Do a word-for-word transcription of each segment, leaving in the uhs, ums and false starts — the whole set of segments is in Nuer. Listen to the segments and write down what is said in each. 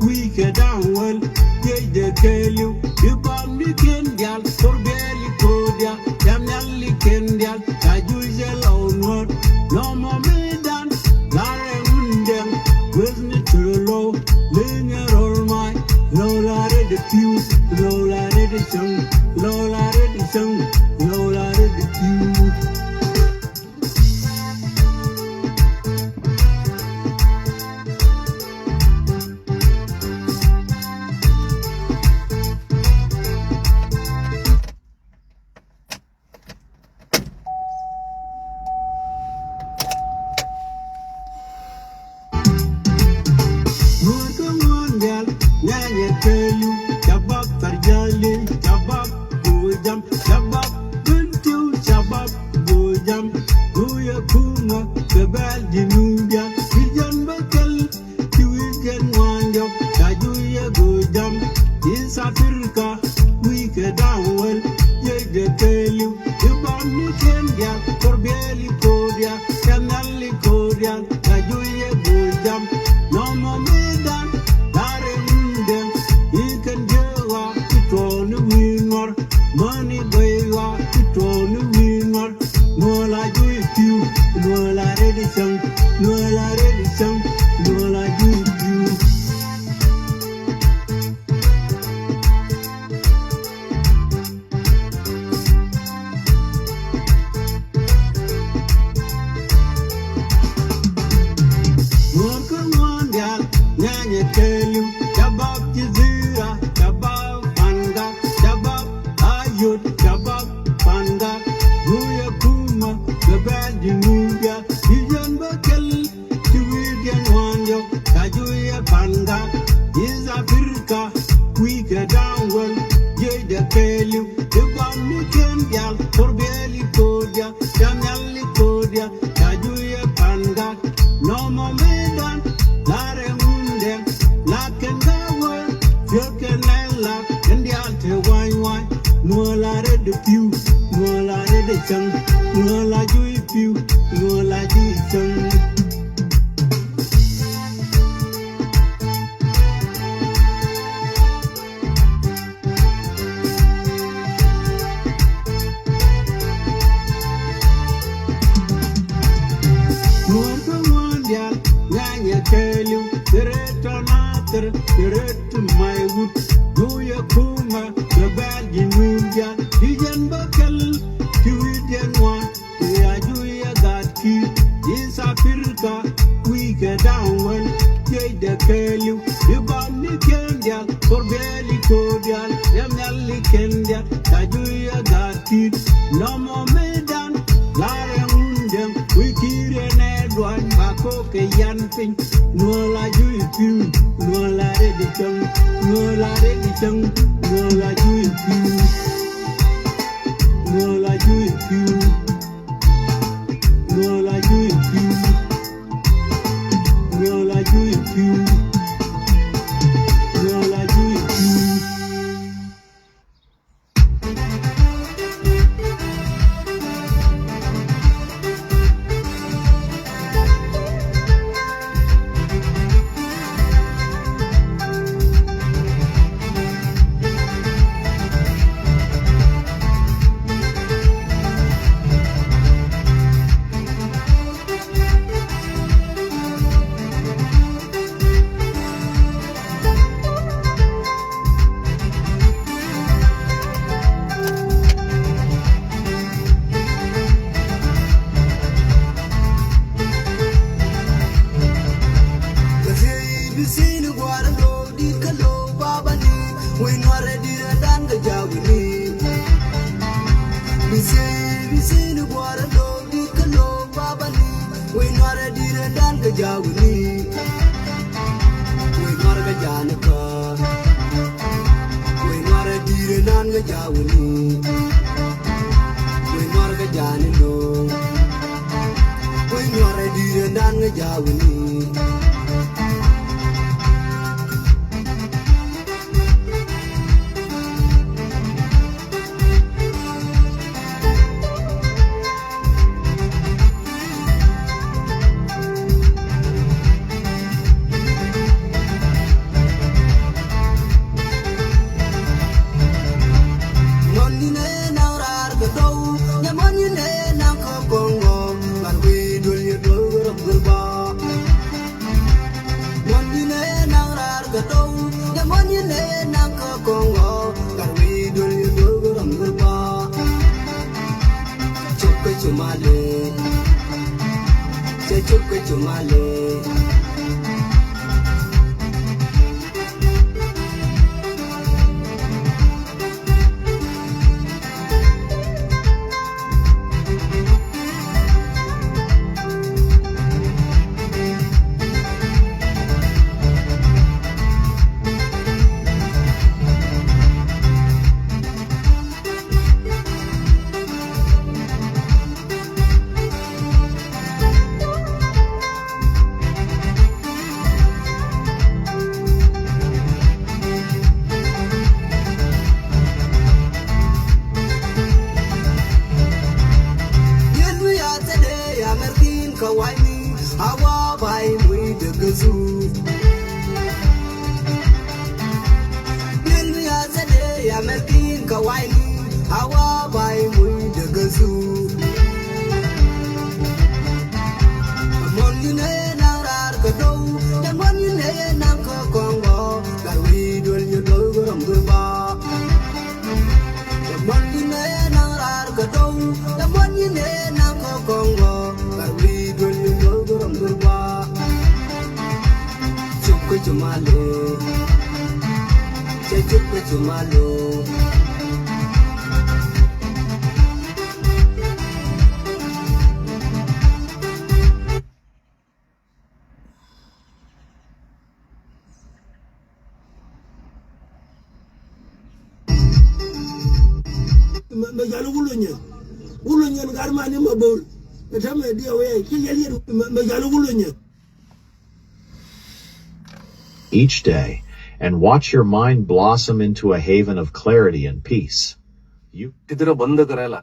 Wi̱i̱ kɛ da̱ŋ wäl, jiɛcdɛ kɛɛliw, i̱ bamnikiɛn diaal, kor biɛli ko̱o̱dia, yam nhialikiɛn diaal, ca juuc jɛ lɔw nuɔ̱ɔ̱r, nɔmɔ mëëdan, la̱rɛ wundɛŋ, wethni tölɔw, li̱nyɛ rɔl mac, lo̱w la̱rɛ di pi̱w, lo̱w la̱rɛ di cäŋ, lo̱w la̱rɛ di cäŋ, lo̱w la̱rɛ di pi̱w. Nuɔ̱ɔ̱r kä ŋuɔ̱ɔ̱n diaal, nyanyɛ kɛɛliw, cabap Tharjali, cabap Bujam, cabap Bentiu, cabap Bujam, Buyɛ Kumä, kɛ bɛl Jinubia, ti jɛn bä kɛl, ti wi̱i̱ jɛn ŋuan diɔk, ca Juyɛ Bujam, East Africa, wi̱i̱ kɛ da̱ŋ wäl, jiɛcdɛ kɛɛliw, i̱ bamnikiɛn diaal, kor biɛli ko̱o̱dia, yam nhiali ko̱o̱dia, ca Juyɛ Bujam, nɔmɔ mëëdan, la̱rɛ wundɛŋ, i̱ kɛn jiɛɛk ɣɔaa, i̱ tuɔɔk ni wi̱i̱ nuɔ̱ɔ̱r, mäni bäy ɣɔaa, i̱ tuɔɔk ni wi̱i̱ nuɔ̱ɔ̱r, nuɔ̱ɔ̱r la juuc pi̱w, nuɔ̱ɔ̱r la rɛy di cäŋ, nuɔ̱ɔ̱r la rɛy di cäŋ, nuɔ̱ɔ̱r la juuc pi̱w. Nuɔ̱ɔ̱r kä ŋuɔ̱ɔ̱n diaal, nyanyɛ kɛɛliw, cabap Jizira, cabap Pangak, cabap Ayod, cabap Pangak, Buyɛ Kumä, kɛ bɛl Jinubia, ti jɛn bä kɛl, ti wi̱i̱ jɛn ŋuan diɔk, ca Juyɛ Pangak, East Africa, wi̱i̱ kɛ da̱ŋ wäl, jiɛcdɛ kɛɛliw, i̱ bamnikiɛn diaal, kor biɛli ko̱o̱dia, yam nhiali ko̱o̱dia, ca Juyɛ Pangak, nɔmɔ mëëdan, la̱rɛ wundɛŋ, la̱t kɛn gawä, thiäk kɛn lɛl lak, kɛn diaal te wa̱ny wa̱ny, nuɔ̱ɔ̱r la rɛy di pi̱w, nuɔ̱ɔ̱r la rɛy di cäŋ, nuɔ̱ɔ̱r la juuc pi̱w, nuɔ̱ɔ̱r la juuc cäŋ. Nuɔ̱ɔ̱r kä ŋuɔ̱ɔ̱n diaal, nyanyɛ kɛɛliw, ti rɛt tɔ Nathir, ti rɛt tɔ Maiwut, Buyɛ Kumä, kɛ bɛl Jinubia, ti jɛn bä kɛl, ti wi̱i̱ jɛn ŋuan, ti a Juyɛ gat ki̱i̱t, East Africa, wi̱i̱ kɛ da̱ŋ wäl, jiɛcdɛ kɛɛliw, i̱ bamnikiɛn diaal, kor biɛli ko̱o̱dial, yam nhialikiɛn diaal, ca Juyɛ gat ki̱i̱t, nɔmɔ mëëdan, la̱rɛ wundɛŋ, wi̱i̱ ki̱i̱t yɛn ɛ duany, ba ko̱k kɛ yan piny, nuɔ̱ɔ̱r la juuc pi̱w, nuɔ̱ɔ̱r la rɛy di cäŋ, nuɔ̱ɔ̱r la rɛy di cäŋ, nuɔ̱ɔ̱r la juuc pi̱w, nuɔ̱ɔ̱r la juuc pi̱w, nuɔ̱ɔ̱r la juuc pi̱w, nuɔ̱ɔ̱r la juuc pi̱w, nuɔ̱ɔ̱r la juuc pi̱w. Wec Nuäärɛ di̱t ɛ dan kɛ ja̱a̱k wi̱ni. Wec Nuäärɛ kɛ ja̱a̱k ni kɔ̱. Wec Nuäärɛ di̱t ɛ nan kɛ ja̱a̱k wi̱ni. Wec Nuäärɛ kɛ ja̱a̱k ni lo̱o̱ŋ. Wec Nuäärɛ di̱t ɛ dan kɛ ja̱a̱k wi̱ni. Mɛ, mɛ jal wulonyɛ. Wulonyɛ gat mani mɛ bol. Mɛ tɛmɛ diɛ wee. Ci liɛl yet. Mɛ, mɛ jal wulonyɛ. Each day, and watch your mind blossom into a haven of clarity and peace. You Ti thirɛ bändhä kɛ rɛla.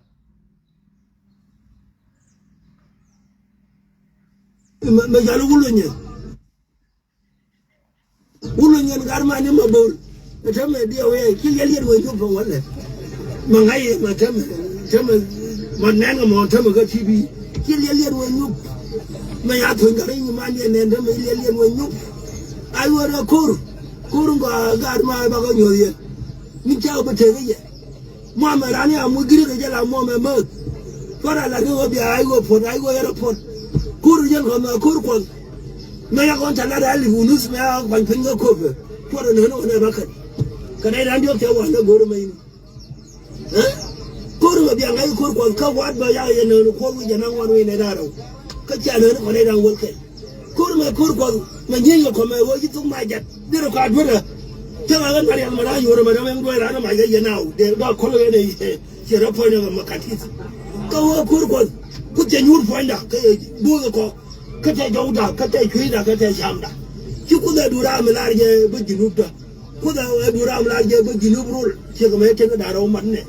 Mɛ, mɛ jal wulonyɛ. Wulonyɛ gat mani mɛ bol. Mɛ tɛmɛ diɛ wee. Ci liɛl yet wee nyup pɛ wälɛ. Mɛ ŋa̱c yɛ mɛ tɛmɛ. Tɛmɛ mɛ nɛn kɛ mɔ tɛmɛ kä T V. Ci liɛl yet wee nyup. Mɛ ya thuny gat i̱ nyi man yɛ nɛn tɛmɛ liɛl yet wee nyup. Ay wee rɛ ko̱r. Ko̱r ŋɔa gat ma bakɛ nyuɔth yɛ. Min ca wä bä tek i̱ yɛ. Muamɛ rani a muc Giriik kɛ jɛ la muamɛ mäth. Cuarɛ la ri wä bia ai wä puɔt, ai wä yɛrɛ puɔt. Ko̱r jɛn kɔn mɛ ko̱r kuɔth. Mɛ ya kɔn ca lat alip wä nus mɛ ya kuany piny kä köpɛ. Cuarɛ nöni wä nɛ bä kɛn. Kɛ nɛy dan diɔk cɛ wä nɛ go̱r mɛ in. Ɛ? Ko̱r mɛ bia ŋa̱c ko̱r kuɔth kä wat bä yak yɛ nöni kuɔth wi̱c jɛ naŋ wan wi̱c nɛ dan rɛw. Kä cia nöni kɔn nɛy dan wäl kɛn. Ko̱r mɛ ko̱r kuɔth mɛ nyieny kɛ kɔmɛ wee ci thuk ma jat. Derɛ kɔa duerɛ. Cä ɣakä Mariam mɛ raa yuɔrɛ mɛ ram ɛn duɔ̱c ran ɛ mac kɛ yɛn a wut dee dɔa kɔl ɣän ɛ ciɛ rɔ puɔ̱nydɛ mɛ katis. Kä wee ko̱r kuɔth kuth cɛ nyuur puɔ̱nydɛ kä yɛ buuth ɛ kɔ. Kä tɛ jɔwda kä tɛ cui̱da kä tɛ camda. Ci kuth ɛ duur ram ɛ lar jɛ bä Junubda. Kuoth ɛ duur ram lar jɛ bä Junub rol. Ciek mɛ tëk da̱rɛ wä mat nɛ.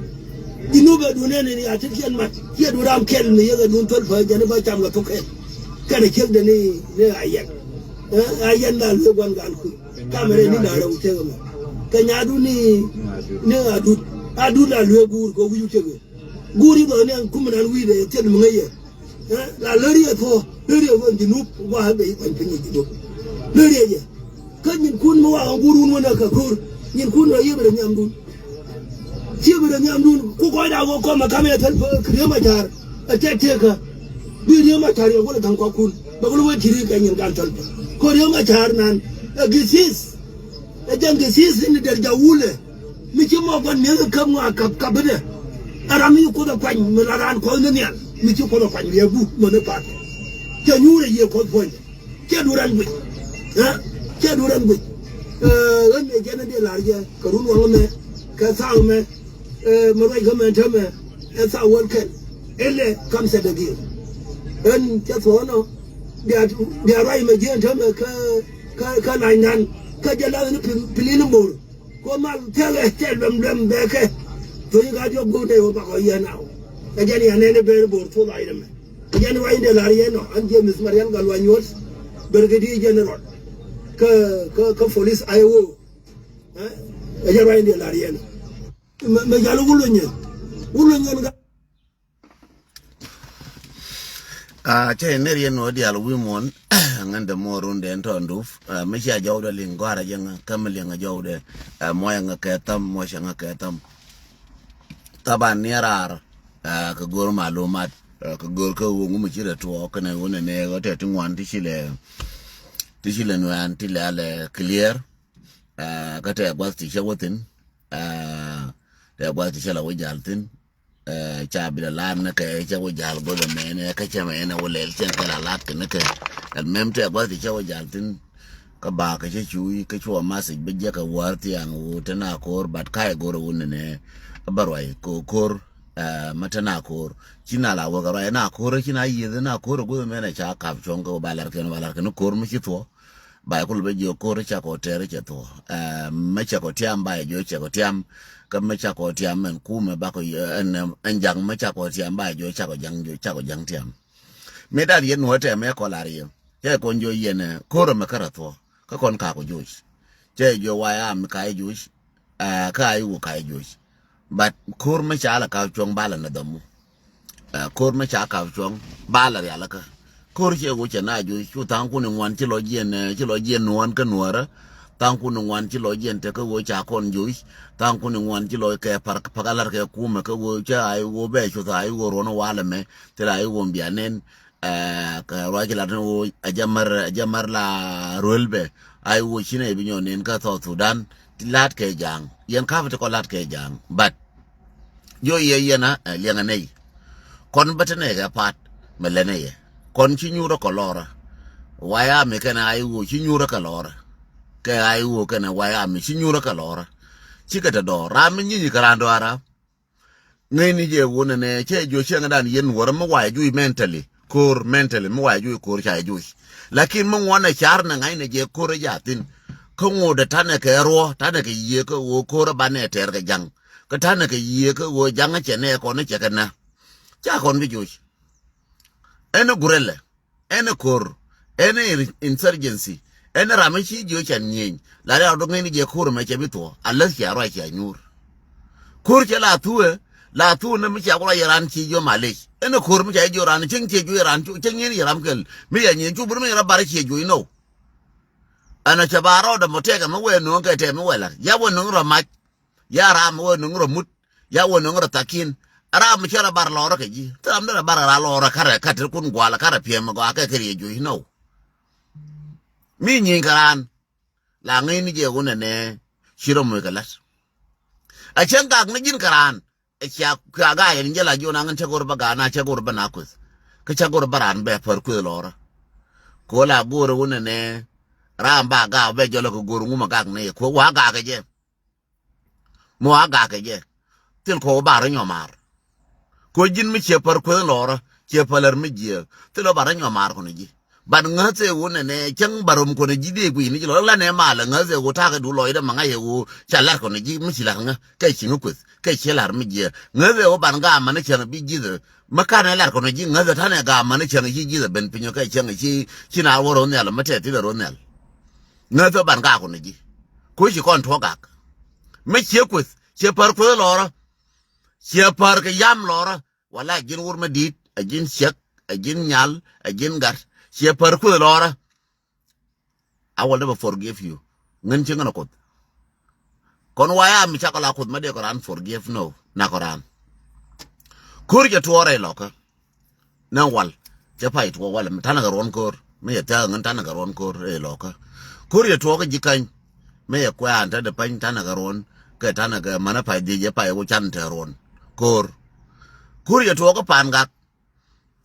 Junub ɛ duun nɛn ni a tëk ciɛn mat. Ciɛ duur ram kɛl mi yek ɛ duun thöl pä jɛn bä cam kɛ thok kɛl. Kɛn ɛ ciek dɛ ni ni a yɛn. Ɛ, a yɛn la luek guan gan kuc. Kamɛ rɛ ni da̱rɛ wä ciek mɛ. Kɛ nyadu ni, ni a dut. A dut la luek guur kɛ wi̱c wä ciek mɛ. Guur i̱ bä ni kum nan wi̱i̱dɛ thiet mi ŋäc yɛ. Ɛ, la lär yɛ thuɔ, lär yɛ thuɔ Junub, wa bɛ i̱ kuany piny i̱ Junub. Lär yɛ yɛ. Kä nyinkun mi wa ɣän guur wun wänä kɛ ko̱r. Nyinkun rɔ yiëp rɛ nhiamdun. Ciëp rɛ nhiamdun. Ku kɔc da wä kɔm ɛ kam yɛ thäl pä kɛ Riek Machar. Ɛ tɛk tëëkä. Bi Riek Machar yɛ wä lɛ gaŋ kɔakun. Bɛ kɛ lɛ wä ti̱ri kɛ nyin kan thäl pä. Kɛ Riek Machar nan. Ɛ githith. Ɛ jɛn githith in dɛr ja wulɛ. Mi ci mɔ gua̱n mi̱eth käp ŋɔak kap kap bidɛ. Ɛ ram mi ci Kuoth ɛ kuany mi la raan kuɔth ni nhial. Mi ci Kuoth ɛ kuany riɛk gup mɔ ni path. Cɛ nyuur ɛ yiëë kuɔth puɔ̱ny. Cɛ duur ɛn guic. Ɛ? Cɛ duur ɛn guic. Ɛ, ɣän ɛ jɛn ɛ dee la̱r jɛ kɛ run waŋ ɛmɛ kɛ thaak ɛmɛ. Ɛ, mɛ ruac kä mɛ ɛn täämɛ ɛ thaak wäl kɛl. Ilɛ kam sɛ dee gi̱i̱r. Ɣän cɛ thuɔ̱ɔ̱n ɔ. Bia, bia ruac mɛ ji̱ ɛn täämɛ kä, kä, kä la̱nydan. Kä jɛ la̱th ni pil, pil in mo̱o̱r. Ko mal tɛkɛ tɛ luɛm luɛm bɛkɛ. Thony ka diɔk go̱o̱k nɛy wä bakɔ yɛn aw. Ɛ jɛn yan nɛn i̱ ber bor thol ay dämɛ. Ɛ jɛn ruac in dee la̱r yɛn ɔ. An James Marial Gatluak Nyuɔ̱t. Brigadier General. Kä, kä, kä police I O. Ɛ? Ɛ jɛn ruac in dee la̱r yɛn ɔ. Mɛ, mɛ jal wulonyɛ. Wulonyɛ ni ka. Ah, cɛ ni riɛn wä dial wi̱i̱ muɔ̱n. Ŋän dɛ muɔ̱ɔ̱r run dɛ tɔn dup. Ah, mi cia jɔwdɛ liŋ gɔ̱a̱r a jɛ ŋä, kä mi liŋ a jɔwdɛ. Ah, muɔ̱c a ŋä kɛ tham, muɔ̱c a ŋä kɛ tham. Thaban ni raar, ah, kɛ go̱r malumat, ah, kɛ go̱r kä wä ŋu mi ci rɛ tuɔɔk kɛnɛ wä nɛ nɛ ɣä tɛ ti ŋuan ti ci lɛ, ti ci lɛ nuɛɛn ti lɛ alɛ clear. Ah, kä tɛ guath ti cɛ wä thin. Ah, tɛ guath ti cɛ la wä jal thin. Eh, ca bi la lar ni kɛ cɛ wä jal go̱l mɛnɛ kä cɛ mɛnɛ wä lɛl cɛn kɛ la lat kɛ ni kɛ. Ɛl mɛm tɛ guath ti cɛ wä jal thin. Kä ba kɛ cɛ cuy kä cuɔ masij bi jɛ kɛ wär thiaŋ wä te na ko̱r, but ka ɛ go̱r wä ni nɛ. Kä ba ruay kɛ ko̱r, eh, ma te na ko̱r. Ci na la wä kɛ ruay na ko̱r ci na yieth na ko̱r go̱l mɛnɛ ca kap cuɔŋ kɛ wä ba lar kɛ ni ba lar kɛ ni ko̱r mi ci thuɔ. Ba kulɛ bɛ jiök ko̱r cakɔ tɛr cɛ thuɔ. Eh, mɛ cakɔ tiam ba jɛ jiök cakɔ tiam. Kä mɛ cakɔ tiam ɛn kumɛ bakɔ, ɛn, ɛn jaŋ mɛ cakɔ tiam ba jɛ jiök cakɔ jaŋ, jiök cakɔ jaŋ tiam. Mi dat yɛn nuɔ tɛm ɛ kɔ lar yɛ. Cɛ kɔn jiök yɛn, eh, ko̱r mɛ kärɛ thuɔ. Kä kɔn kakɔ joc. Cɛ jiök waya mi ka jɛ joc. Ah, kä a i̱ wä ka i̱ joc. But ko̱r mi ca la kap cuɔ̱ŋ ba la ni dhɔmu. Ah, ko̱r mi ca kap cuɔ̱ŋ ba la rialikä. Ko̱r ciɛ wä cɛ na joc cu tha̱a̱ŋ kun i̱ ŋuan ci lɔ jiɛn, eh, ci lɔ jiɛn nuɔ̱ɔ̱n kä nuɔ̱ɔ̱rä. Tha̱a̱ŋ kun i̱ ŋuan ci lɔ jiɛn te kä wä ca kɔn joc. Tha̱a̱ŋ kun i̱ ŋuan ci lɔ kɛ par, pakalar kɛ kumɛ kä wä ca a i̱ wä bɛ cuth a i̱ wä ruɔ̱n walɛ mɛ. Thil a i̱ wä bia nɛn. Eh, kɛ ruac kɛ lat ni wo a jamar, a jamar la ruel bɛ. A i̱ wo ci nɛ bi nyɔ nen kä South Sudan. Ti lat kɛ jaŋ. Yɛn kap ti kɔ lat kɛ jaŋ. But jiök yɛ yɛn a, eh, liɛŋɛ nɛy. Kɔn bä ti nɛ kɛ pat mɛ lɛ nɛ yɛ. Kɔn ci nyurä kɛ lɔrä. Waya mi kɛn a i̱ wo ci nyurä kɛ lɔrä. Kɛ a i̱ wo kɛn a waya mi ci nyurä kɛ lɔrä. Ci kɛ te dɔɔr. Ram mi nyinyi kɛ ran dɔɔra. Ŋäcni jɛ wun ɛnɛ cɛ jiö cieŋdan yɛn wärä mi wa̱a̱ juc mentally. Ko̱r mentally mi wa̱a̱ juc ko̱r ca juc. Lakin mi ŋuɔ̱nɛ car nɛ ŋa̱cnɛ jɛ ko̱r ɛ jathin. Kä ŋot ɛ tanɛ kɛ ruɔ, tanɛ kɛ yiëë kä ɣöö ko̱r ɛ banɛ tɛɛr kɛ ja̱ŋ. Kä tanɛ kɛ yiëë kä ɣöö ja̱ŋ ɛ cɛ nɛ kɔn ɛ cɛ kɛ nä. Ca kɔn bi juc. Ɛn ɛ gurɛlɛ. Ɛn ɛ ko̱r, ɛn ɛ in-, insurgency, ɛn ɛ ram ɛ ci jiö can nyieny. La riaw dɔ̱ŋ ɛn ɛ jɛ ko̱r ɛmɛ cɛ bi thuɔ, unless cia ruac cia nyuur. Ko̱r cɛ la thuɛ, la thuɛ ni mi cia kulɔ yɛ ran ci jiö malec. Ɛn ɛ ko̱r mi ca jiö ran, cieŋ cie jiö yɛ ran, cieŋ nyieny yɛ ram kɛl. Mi yɛ nyieny cu bur mi yɛ rɔ bar cie jiö inɔ. Ɛn ɛ cɛ ba rɔɔdɛ mɔ tɛkɛ mi wee no̱o̱ŋ kɛ tɛk mi wee lat. Ya wee no̱o̱ŋ rɔ mac. Ya ram wee no̱o̱ŋ rɔ mut. Ya wä no̱ŋ rɔ thakin. Ram mi cɛ rɔ bar lɔrä kɛ ji̱. Thil ram derɛ bar ra lɔrä karɛ katir kun gual karɛ piɛm gɔaa kɛ kɛ riɛ jui̱ nɔ. Mi nyieny kɛ raan. La ŋäcni jɛ wun ɛnɛ ci rɔ muc kɛ la̱t. A cäŋ gak ni ji̱n kɛ raan. Ɛ cia kɛ a gaa yɛn jɛ la jiɔn a ŋän cä go̱r bä gaa na cä go̱r bä na kueth. Kä cä go̱r bä raan bɛ pär kueth lɔrä. Kɛ wä la go̱r wun ɛnɛ. Ram ba gaa bɛ jɔlä kɛ go̱r ŋum a gak ni yɛ kueth wa gak kɛ jɛ. Mi wa gakɛ jɛ. Thil kɔ ba rɔ nyɔmar. Kɔ ji̱n mi ciɛ pär kueth lɔrä, ciɛ pär lär mi jiɛ. Thil ɔ ba rɔ nyɔmar kɔnɛ ji̱. Ban ŋäth ɛ wun ɛnɛ cäŋ ba rom kɔnɛ ji̱ dee gui̱ni ji̱ lɔ lanɛ malɛ ŋäth ɛ wun takɛ du lɔcdä ma ŋa̱c ɛ wun ca lar kɔnɛ ji̱ mi ci lar ŋä kɛ ci ŋä kueth kɛ ci lar mi jiɛ. Ŋäth ɛ wun ban gam mani cäŋ bi ji̱th ɛ mi kanɛ lar kɔnɛ ji̱ ŋäth ɛ tanɛ gam mani cäŋ ci ji̱th ɛ ben piny ɔ kɛ cäŋ ci ci na wä rɔ nhial mi tɛth thilɛ rɔ nhial. Ŋäthä ban gak kɔn ji̱. Kuci kɔn tuɔk gak. Mi ciɛ kueth, ciɛ pär kueth lɔrä. Ciɛ pär kɛ yam lɔrä. Wala a ji̱n wur mi di̱i̱t, a ji̱n ciek, a ji̱n nyal, a ji̱n gat. Ciɛ pär kueth lɔrä. I will never forgive you. Ŋän ci ŋän a kuoth. Kɔn waya mi cakɔ la kuoth ma dee kɔ ran forgive no. Na kɔ ran. Ko̱r jɛ tuɔɔrɛ ilɔkä. Nɛ wal cɛ pay tuɔɔk wal mi tanɛ kɛ ruɔn ko̱r mi yɛ thɛk ŋän tanɛ kɛ ruɔn ko̱r ɛ lɔkä. Ko̱r yɛ tuɔɔk ji̱ käny mi yɛ kuɛ̈ɛ̈n tanɛ pany tanɛ kɛ ruɔn kɛ tanɛ kɛ manɛ pay dhiec yɛ pay wä can te ruɔn ko̱r. Ko̱r yɛ tuɔɔk pan gak.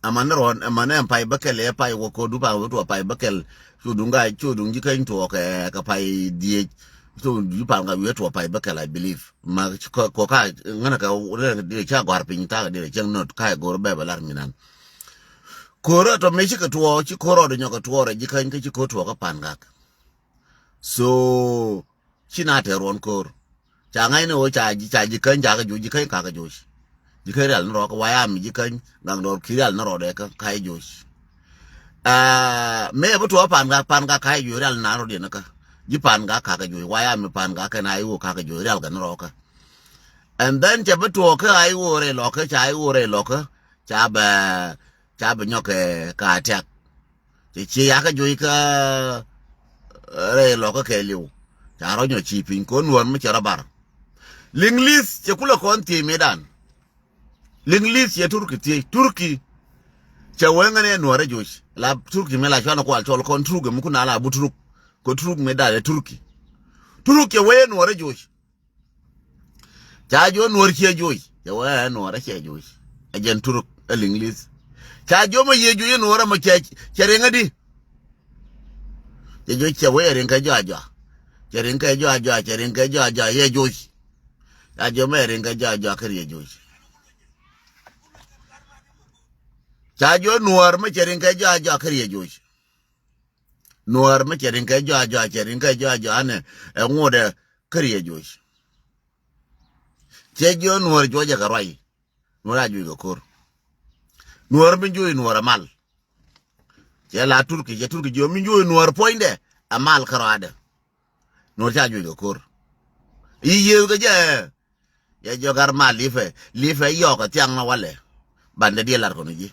Amanɛ ruɔn amanɛ pay bäkɛl yɛ pay wä ko̱r du pay wä tuɔɔk pay bäkɛl. Cu duŋ ga̱a̱c cu duŋ ji̱ käny tuɔɔk kɛ kɛ pay dhiec. Cu duŋ ji̱ pan gak wi̱i̱ tuɔɔk pay bäkɛl, I believe. Ma kɔ ka ŋänä kɛ dee ca gɔ̱a̱r piny takɛ dee cäŋ nöt ka go̱r bɛbɛ lar minan. Ko̱rä tɔ mëë cikɛ tuɔɔk ci ko̱r rɔɔdɛ nyɔkɛ tuɔɔk rɛ ji̱ käny kä ci ko̱r tuɔɔk kä pan gak. So ci na tɛ ruɔn ko̱r. Ca ŋa̱cni ɣöö ca ji̱ ca ji̱ käny ca kɛ joc ji̱ käny ka kɛ joc. Ji̱ käny rial ni rɔɔkä waya mi ji̱ käny gaŋ dɔɔr ki rial ni rɔɔdɛ kä ka ji̱ joc. Aa mëë bi tuɔɔk pan gak pan gak ka ji̱ joc rial ni rɔɔdiɛn kä ji̱ pan gak ka kɛ joc waya mi pan gak kɛn a ji̱ ɣöö ka kɛ joc rial kɛ ni rɔɔkä. And then cɛ bi tuɔɔk kä a ji̱ ɣöö rɛy lɔkä ca ji̱ ɣöö rɛy lɔkä ca bɛ Ca bi nyɔk kɛ ka tiak. Cɛ cie yakä juɔc kä rɛy lɔkä kɛɛliw. Ca rɔ nyɔ ci piny kɛ nuɔr mi cɛ rɔ bar. Liŋlith cɛ kulɛ kɔn thiec mëëdan. Liŋlith cɛ Turki thiec. Turki cɛ wee ŋän ɛ nuɔrä juɔc. La Turki mi la cuanɛ kual cɔl kɔn Turki mi kun a la bu Turuk. Kɛ Turuk mëëdan ɛ Turki. Turuk cɛ wee ɛ nuɔrä juɔc. Ca jiɔ nuɔr ciɛ juɔc. Cɛ wee ɛ nuɔrä ciɛ juɔc. Ɛ jɛn Turuk ɛ Liŋlith. Ca jiɔ mɛ yie juɔc ɛ nuɔrä mɛ cɛ, cɛ riŋ ɛ di. Cɛ juɔc cɛ wee ɛ riŋ kɛ jɔa jɔa. Cɛ riŋ kɛ jɔa jɔa, cɛ riŋ kɛ jɔa jɔa, yɛ juɔc. Ca jiɔ mɛ riŋ kɛ jɔa jɔa kɛ riɛ juɔc. Ca jiɔ nuɔr mɛ cɛ riŋ kɛ jɔa jɔa kɛ riɛ juɔc. Nuɔr mɛ cɛ riŋ kɛ jɔa jɔa, cɛ riŋ kɛ jɔa jɔa anɛ ɛ ŋuɔdɛ kɛ riɛ juɔc. Cɛ jiɔ nuɔr juɔc ɛ kɛ ruac. Nuɔr a juɔc kɛ ko̱r. Nuɔr mi juɔc nuɔr ɛ mal. Cɛ la Turki, cɛ Turki jiɔ mi juɔc nuɔr puɔ̱nydɛ ɛ mal kärɔadɛ. Nuɔr ca juɔc kɛ ko̱r. I̱ yiëëth kɛ jɛ. Yɛ jiɔ gar mal lipɛ, lipɛ yɔɔk kɛ thiaŋ na walɛ. Bandɛ diɛ lar kɔn ji̱.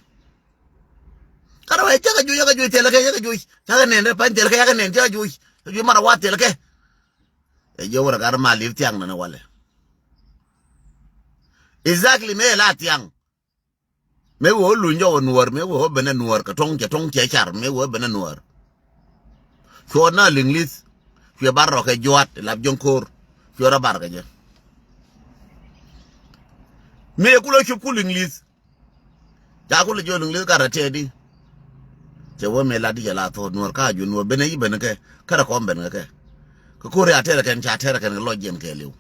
Kärɔa cakɛ juɔc, cakɛ juɔc thilɛ kɛ, cakɛ juɔc. Cakɛ nɛn rɛ pa̱ny thilɛ kɛ, cakɛ nɛn cakɛ juɔc. Cakɛ juɔc marɛ wa thilɛ kɛ. Ɛ jiɔ wurɛ gar mal lip thiaŋ na ni walɛ. Exactly mëë la thiaŋ. Mëë wee wä luny jɔk ɛ nuɔɔr, mëë wee wä ben ɛ nuɔɔr kɛ tuɔ̱ŋ cɛ tuɔ̱ŋ cɛ car, mëë wee wä ben ɛ nuɔɔr. Cuɔ na Liŋlith, cuɛ bar rɔ kɛ juaat lap jiɔ̱ŋ ko̱r, cuɛ rɔ bar kɛ jɛ. Mëë kulɛ cop ku Liŋlith. Ca kulɛ jiɔ Liŋlith gat rɛ tɛɛdi. Cɛ wee mëë lat di cɛ la thuɔ̱k nuɔɔr ka juɔc nuɔɔr ben ɛ yi ben kɛ, kärɛ kɔn ben kɛ kɛ. Kɛ ko̱r ya tɛrɛ kɛn ca tɛrɛ kɛn kɛ lɔc jiɛn kɛɛliw.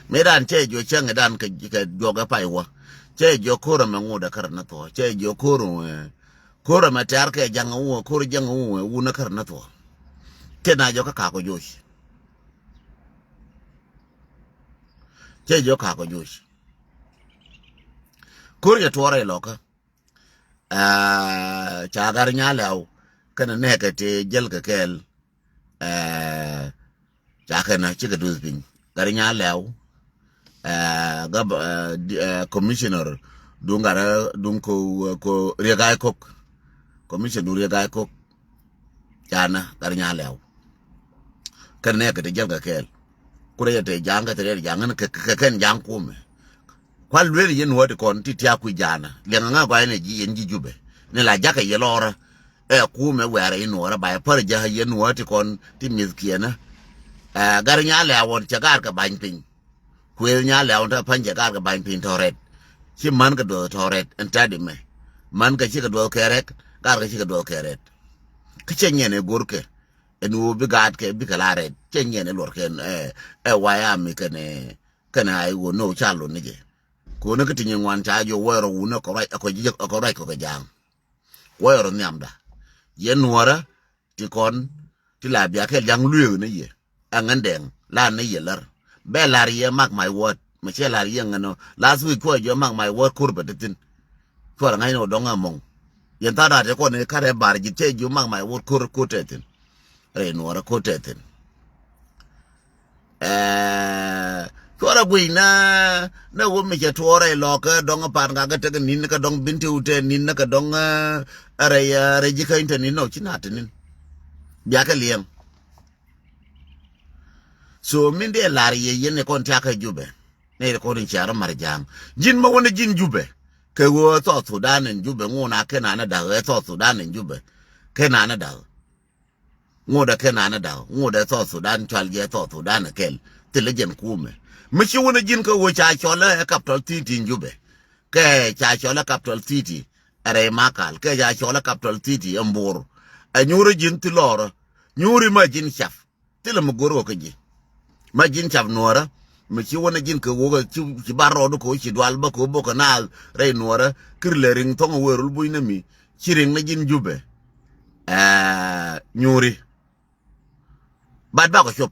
Mëë dan cɛ jiɔ cäŋ dan kɛ, kɛ juɔk ɛ pay wä. Cɛ jiɔ ko̱r ɛmɛ ŋut ɛ kärɛ ni thuɔ̱k. Cɛ jiɔ ko̱r ɛmɛ, ko̱r ɛmɛ tɛ̈r kɛ ja̱ŋ ɛ wä, ko̱r ja̱ŋ ɛ wä, wun ɛ kärɛ ni thuɔ̱k. Tëë na jiɔ kä kakɔ juɔc. Cɛ jiɔ kakɔ juɔc. Ko̱r jɛ tuɔɔrɛ ilɔkä. Aa, ca gar nyalɛw kɛnɛ nɛɛkɛ ti jäl kɛ kɛɛl. Aa, ca kɛnɛ cikɛ duth piny gar nyalɛw. Aa, gab, aa, di, aa, commissioner duŋ gar duŋ ko, ko Riek Gai Kok. Commissioner duŋ Riek Gai Kok. Canɛ gar nyalɛw kɛnɛ nɛɛkɛ ti jäl kɛ kɛɛl. Kurɛ yɛ te ja̱a̱ŋ kɛ te rɛɛt ja̱a̱ŋ kɛ, kɛ, kɛ kɛn ja̱a̱ŋ kumɛ. Kual lueel yɛn wä ti kɔn ti tiak kui̱ ja̱a̱nä. Liɛŋ aŋa gɔa̱y ni ji̱ yɛn ji̱ Jubɛ. Ni la jakä yɛ lɔrä. Ɛ kumɛ wɛɛrɛ yɛn wä rɛ bay pär jäkä yɛn wä ti kɔn ti mi̱thkiɛnä. Ɛ, gar nyalɛ a wɔn cɛ gaar kɛ ba̱ny piny. Kuëëth nyalɛ a wɔn te pa̱ny cɛ gaar kɛ ba̱ny piny tɔ̱ rɛt. Ci män kɛ duɔth tɔ̱ rɛt ɛn ta̱di mɛ. Män kɛ cikɛ duɔth kɛ rɛt, gaar kɛ cikɛ duɔth kɛ rɛt. Kä cɛ nyɛn ɛ go̱rkɛ. Ɛn ɣöö bi gaatkɛ bikɛ la rɛt. Cɛ nyɛn ɛ luɔrkɛ ɛn, ɛ, ɛ wayami kɛnɛ, kɛnɛ a i̱ ɣöö ni ɣöö ca lo̱n ni jɛ. Ko̱n ni kä ti nyin ŋuan ca jiɔ wäärä wun ɛ kɔ ruac, ɛ kɔ ji̱, ɛ kɔ ruac kɔ kɛ ja̱a̱ŋ. Wäärä nhiamda. Yɛn nuɔ̱ɔ̱rä ti kɔn ti la bia kɛl ja̱ŋ lueek ni yɛ. Ɛŋɛn dɛŋ la ni yɛ lär. Bɛ la̱r yɛ mark my word. Mɛ cɛ la̱r yɛ ŋɛn ɔ. Last week cuɔ jiɔ mark my word ko̱r bɛ ti thi̱n. Cuɔrɛ ŋa̱cni wä dɔ̱ŋ amɔŋ. Yɛn tha̱a̱r da̱a̱t yɛ kɔn i̱ ka̱rɛ ba̱r ji̱ cɛ jiɔ mark my word ko̱r, ko̱r tɛthin. Rɛy nuɔɔrɛ ko̱r tɛthin. Ɛɛ, cuɔrɛ guic na, na wä mi cɛ tuɔɔrɛ ilɔkä dɔ̱ŋ pan ka kɛ tek ni̱n kä dɔ̱ŋ bin ti wutɛ ni̱n kä dɔ̱ŋ, ɛ, rɛy, ɛ, rɛy ji̱ käny te ni̱n nɔ ci na te ni̱n. Biakɛ liɛŋ. So min dee lar yɛ yɛn ni kɔn tiakä Jubɛ. Ni kɔn in ciarä mar ja̱a̱ŋ. Ji̱n ma wä ni ji̱n Jubɛ. Kɛ ɣöö South Sudan in Jubɛ ŋun a kɛn an a da̱k ɛ South Sudan in Jubɛ. Kɛn an a da̱k. Ŋut ɛ kɛn an a da̱k. Ŋut ɛ South Sudan cual jɛ South Sudan ɛ kɛl. Thilɛ jɛn kumɛ. Mi ci wä ni ji̱n kɛ ɣöö ca cɔl ɛ capital city in Jubɛ. Kɛ ca cɔl ɛ capital city. Ɛ rɛy Makal. Kɛ ca cɔl ɛ capital city ɛ Mbur. Ɛ nyuuri ji̱n thi lɔrä. Nyuuri ma ji̱n cap. Thilɛ mi go̱r ɣɔk kä ji̱. Ma ji̱n cap nuɔ̱ɔ̱rä mi ci wänä ji̱n kɛ wokɛ ci, ci bar rɔɔdu kɛ wä ci dual bä kɛ wä bokɛ naath rɛy nuɔ̱ɔ̱rä. Kir lɛ riŋ thɔ̱ŋ ɛ wëë rul bucnä mi ci riŋ ni ji̱n Jubɛ. Ɛɛ, nyuuri. Bat bakɔ cop.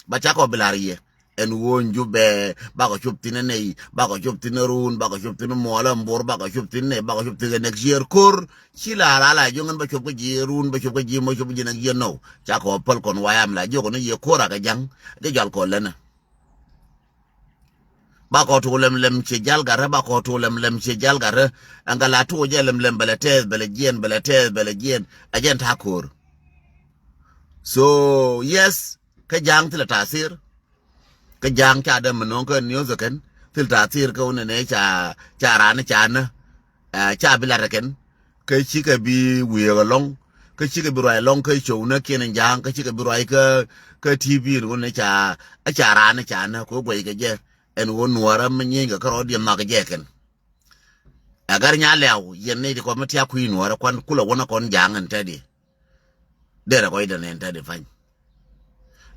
Bat cakɔ bi la̱r yɛ. Ɛn wä Jubɛ bakɔ cop thi̱n ɛ nɛy, bakɔ cop thi̱n ɛ run, bakɔ cop thi̱n ɛ muɔlä Mbur, bakɔ cop thi̱n ɛ nɛy, bakɔ cop thi̱n ɛ next year ko̱r. Ci la la la joŋ in bä cop kä ji̱ run, bä cop kä ji̱ mɔ cop ji̱ nak ji̱ nɔw. Ca kɔ päl kɔn wayam la jiök ni yɛ ko̱r a kɛ ja̱ŋ. Jɛ jɔal kɔ länä. Bakɔ tuuk lɛmlɛm ciɛ jal gatdä, bakɔ tuuk lɛmlɛm ciɛ jal gatdä. Ɛn kä la tuuk jɛ lɛmlɛm bɛ lɛ tɛth, bɛ lɛ jiɛn, bɛ lɛ tɛth, bɛ lɛ jiɛn. Ɛ jɛn ta̱a̱ ko̱r. So, yes, kä Ja̱a̱ŋ thilɛ ta̱a̱ thir. Kä Ja̱a̱ŋ ca dee mi no̱o̱ŋ kä news ɛ kɛn thil ta̱a̱ thir kä wunɛ nɛ ca, ca raan ca nä. Ɛ, ca bi lat ɛ kɛn. Kä cikɛ bi wi̱i̱ ɛlɔ̱ŋ. Kä cikɛ bi ruac ɛlɔ̱ŋ kä show nä kiɛn in Ja̱a̱ŋ. Kä cikɛ bi ruac kä, kä T V in wunɛ ca, ɛ ca raan ca nä. Kɛ wä guɛc kɛ jɛ. Ɛn wä nuɔɔrä mi nyieeny kɛ kärɔɔdiɛn nhɔak kɛ jɛ kɛn. Ɛ gär nya lɛw, yɛn nɛy ti kɔn mi tiak kui̱ nuɔɔrä kuan kulɛ wänä kɔn Ja̱a̱ŋ ɛn tɛdi. Derɛ kɔc dɛn ɛn tɛdi pa̱ny.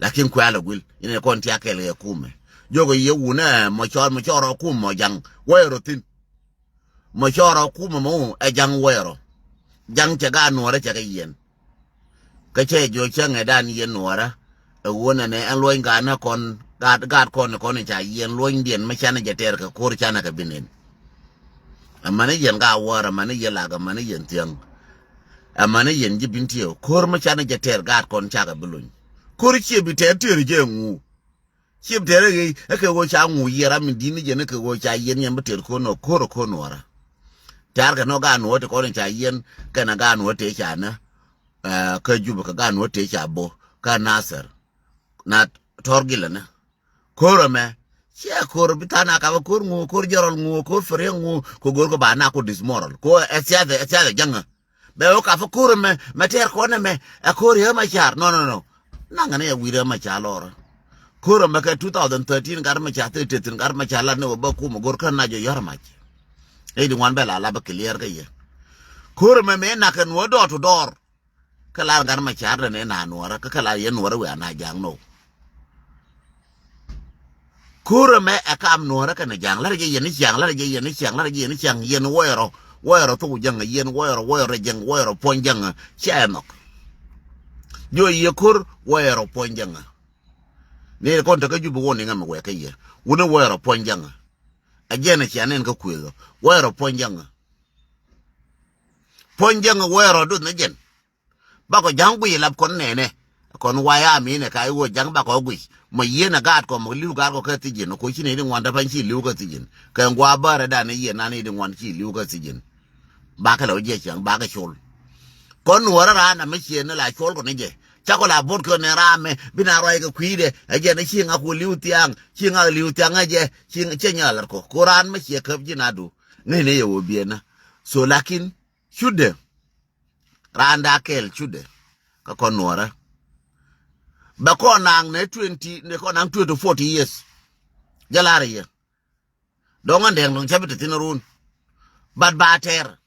Lakin kuɛ alɛ guil, inɛ kɔn tiak kɛɛl kɛ kumɛ. Jokɛ yɛ wunɛ mɔ cɔɔr, mɔ cɔɔr rɔ kumɛ mɔ Ja̱ŋ, wä yɛ rɔ thi̱n. Mɔ cɔɔr rɔ kumɛ mɔ ɛ Ja̱ŋ wä yɛ rɔ. Ja̱ŋ cɛ gaat nuɔɔrä cɛ kɛ yiɛn. Kä cɛ jiɔ cä ŋɛ dan yiɛn nuɔɔrä. Ɛ wunɛ nɛ ɛn luɔ̱ny gaat nä kɔn, gaat, gaat kɔn kɔn ca yiɛn luɔ̱nydiɛn mi canɛ jɛ tɛɛr kɛ ko̱r canɛ kɛ bi nen. Ɛmɛni yɛn gaat wäär, ɛmɛni yɛn lak, ɛmɛni yɛn thiäŋ. Ɛmɛni yɛn ji̱ bin tiɛw. Ko̱r mi canɛ jɛ tɛɛr gaat kɔn cakɛ bi luny. Ko̱r ciɛ bi tɛɛr tɛɛr jɛ ŋu. Ciɛ bi tɛɛr ɛ ɣɛy, ɛ kɛ ɣöö ca ŋu yiɛra min di̱t ni jɛn ɛ kɛ ɣöö ca yiɛn yɛn bi tɛɛr ko̱r nɔ, ko̱r ɛ ko̱r nuɔɔrä. Tɛ̈r kɛ nɔ gaat nuɔɔr ti kɔn ca yiɛn kɛnɛ gaat nuɔɔr tëë ca nä. Ɛ, kä Jubɛ kɛ gaat nuɔɔr tëë ca bo̱ kä Nathɛr. Na tɔ̱r gilɛ nä. Ko̱r ɛmɛ ciɛ ko̱r bi tha̱a̱ŋ a kap ɛ ko̱r ŋu, ko̱r jɛrɔl ŋu, ko̱r firiɛŋ ŋu, kɛ go̱r kɛ ba na ku dismoral. Ko ɛ thiathɛ, ɛ thiathɛ jäŋä. Bɛ wä kap ɛ ko̱r ɛmɛ, mɛ tɛɛr kɔn ɛmɛ, ɛ ko̱r yɛ ma car. No, no, no. Naŋ ni ɛ wi̱i̱ rɛ ma car lɔrä. Ko̱r ɛmɛ kɛ two thousand thirteen gat ma car, thirteen gat ma car lat ni wä bä kumɛ go̱r kä na jɛ yɔ̱r mac. Ɛ di ŋuan bɛ la lap ɛ clear kä yɛ. Ko̱r ɛmɛ mɛ nak kɛ nuɔ̱ɔ̱r door to door. Kä lar gat ma car dɛ ni na nuɔrä, kä kä lar yɛ nuɔrä wiaa na Ja̱a̱ŋ nɔ. Ko̱r ɛmɛ ɛ kam nuɔrä kɛnɛ Ja̱a̱ŋ, lar jɛ yɛn i̱ ciaŋ, lar jɛ yɛn i̱ ciaŋ, lar jɛ yɛn i̱ ciaŋ, yɛn wäyɛrɔ, wäyɛrɔ thok jäŋ, yɛn wäyɛrɔ, wäyɛrɔ jäŋ, wäyɛrɔ puɔ̱ny jäŋ, ciɛ ɛ nhɔk. Jiɔ yɛ ko̱r wäyɛrɔ puɔ̱ny jäŋ. Ni kɔn te kä Jubɛ wä ni ŋämɛ wɛ kä yɛ. Wuni wäyɛrɔ puɔ̱ny jäŋ. Ɛ jɛn ɛ cia nɛn kä kuëth ɔ. Wäyɛrɔ puɔ̱ny jäŋ. Puɔ̱ny jäŋ wäyɛrɔ duth ni jɛn. Bakɔ Ja̱ŋ guic lap kɔn nɛnɛ. Kɔn waya minɛ ka iwä Ja̱ŋ bakɔ guic. Mɔ yieen a gaat kɔ mɔ li̱w gaat kɔ kä thi̱ji̱n. Ko ci nɛy ti ŋuan däpa̱ny ci li̱w kä thi̱ji̱n. Kɛ ŋuan bärɛ dan i̱ yieen nan i̱ ti ŋuan ci li̱w kä thi̱ji̱n. Bakɛ lɛ wä jiɛ cäŋ bakɛ col. Kɔn nuɔrä raan amɛ cieen ni la col kɔn i̱ jɛ. Cakɔ la bo̱t kɛ nɛ raamɛ bi na ruac kɛ kui̱dɛ. Ɛ jɛ ni ci ŋak wä li̱w thiaŋ. Ci ŋak li̱w thiaŋ ɛ jɛ. Ci ŋak cɛ nyɛ lat kɔ. Ko raan mɛ ciɛ käp ji̱ na du. Ŋäcnɛ yɛ wä biɛnä. So lakin cutdɛ. Raan da kɛɛl cutdɛ. Kä kɔn nuɔrä. Bɛ kɔn naŋ nɛ twenty, nɛ kɔn naŋ twenty, forty years. Jɛ lar yɛ. Dɔ̱ŋ an dɛŋ dɔ̱ŋ cä bi te thi̱n run. But ba tɛr.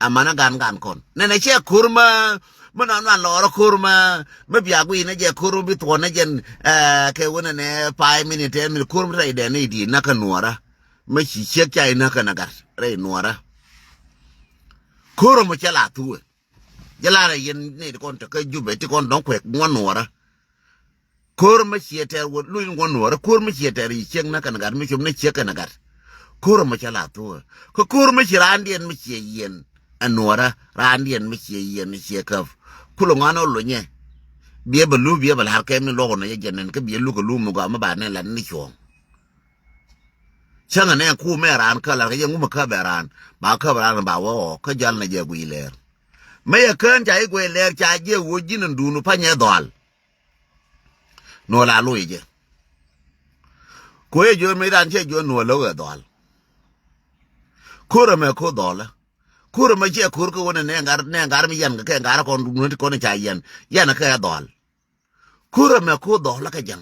Amanä gan gan kɔn. Nɛnɛ cɛ ko̱r mä, mä nɔn man lɔɔrä ko̱r mä, mä bia guiy nɛ jɛ ko̱r mä bi thuɔ̱n nɛ jɛn, eh, kɛ wänɛ nɛ five minute, ten minute, ko̱r mä rɛy dɛn ni di nakä nuɔrä. Mä ci ciek ca inä kɛn agat rɛy nuɔrä. Ko̱r mä cɛ la thuɛ. Jɛ la rɛ yɛn ni ti kɔn te kä Jubɛ ti kɔn dɔ̱ŋ kuɛk ŋuɔn nuɔrä. Ko̱r mä ciɛ tɛr wä luny ŋuɔn nuɔrä, ko̱r mä ciɛ tɛr yi ciek nakä nagat, mi cop ni ciek kɛn agat. Ko̱r mä cɛ la thuɛ. Kä ko̱r mä ci raandiɛn mi ciɛ yiɛn. Ɛ nuɔrä, raandiɛn mi ciɛ yiɛn, mi ciɛ käp. Kulɛ ŋuan ɔ lunyɛ. Biɛ bɛ lu, biɛ bɛ la̱r kɛ mi luɔk nɔ yɛ jɛ nɛn, kä biɛ luk ɛ lu mi gɔaa mi ba nɛn lat ni cuɔ̱ɔ̱ŋ. Cäŋɛ nɛ ku mɛ raan kä lar kä yɛ ŋu mɛ kä bɛ raan. Ba kä bɛ raan ba wä ɔ kä jal nɛ jɛ guiy lɛɛr. Mɛ yɛ kään ca i̱ guiy lɛɛr ca jiɛ wä ji̱n in duun panyɛ dhɔal. Nuɔ la loc jɛ. Ku yɛ jiö mɛ raan cɛ jiö nuɔ lo̱k ɛ dhɔal. Ko̱r ɛmɛ ko̱r dhɔlä. Ko̱r ɛmɛ cɛ ko̱r kä wä nɛ nɛ ŋar, nɛ ŋar mi yan kɛ kɛ ŋar kɔn duun ti kɔn ca yan. Yan kɛ dhɔal. Ko̱r ɛmɛ ko̱r dhɔlä kä Ja̱ŋ.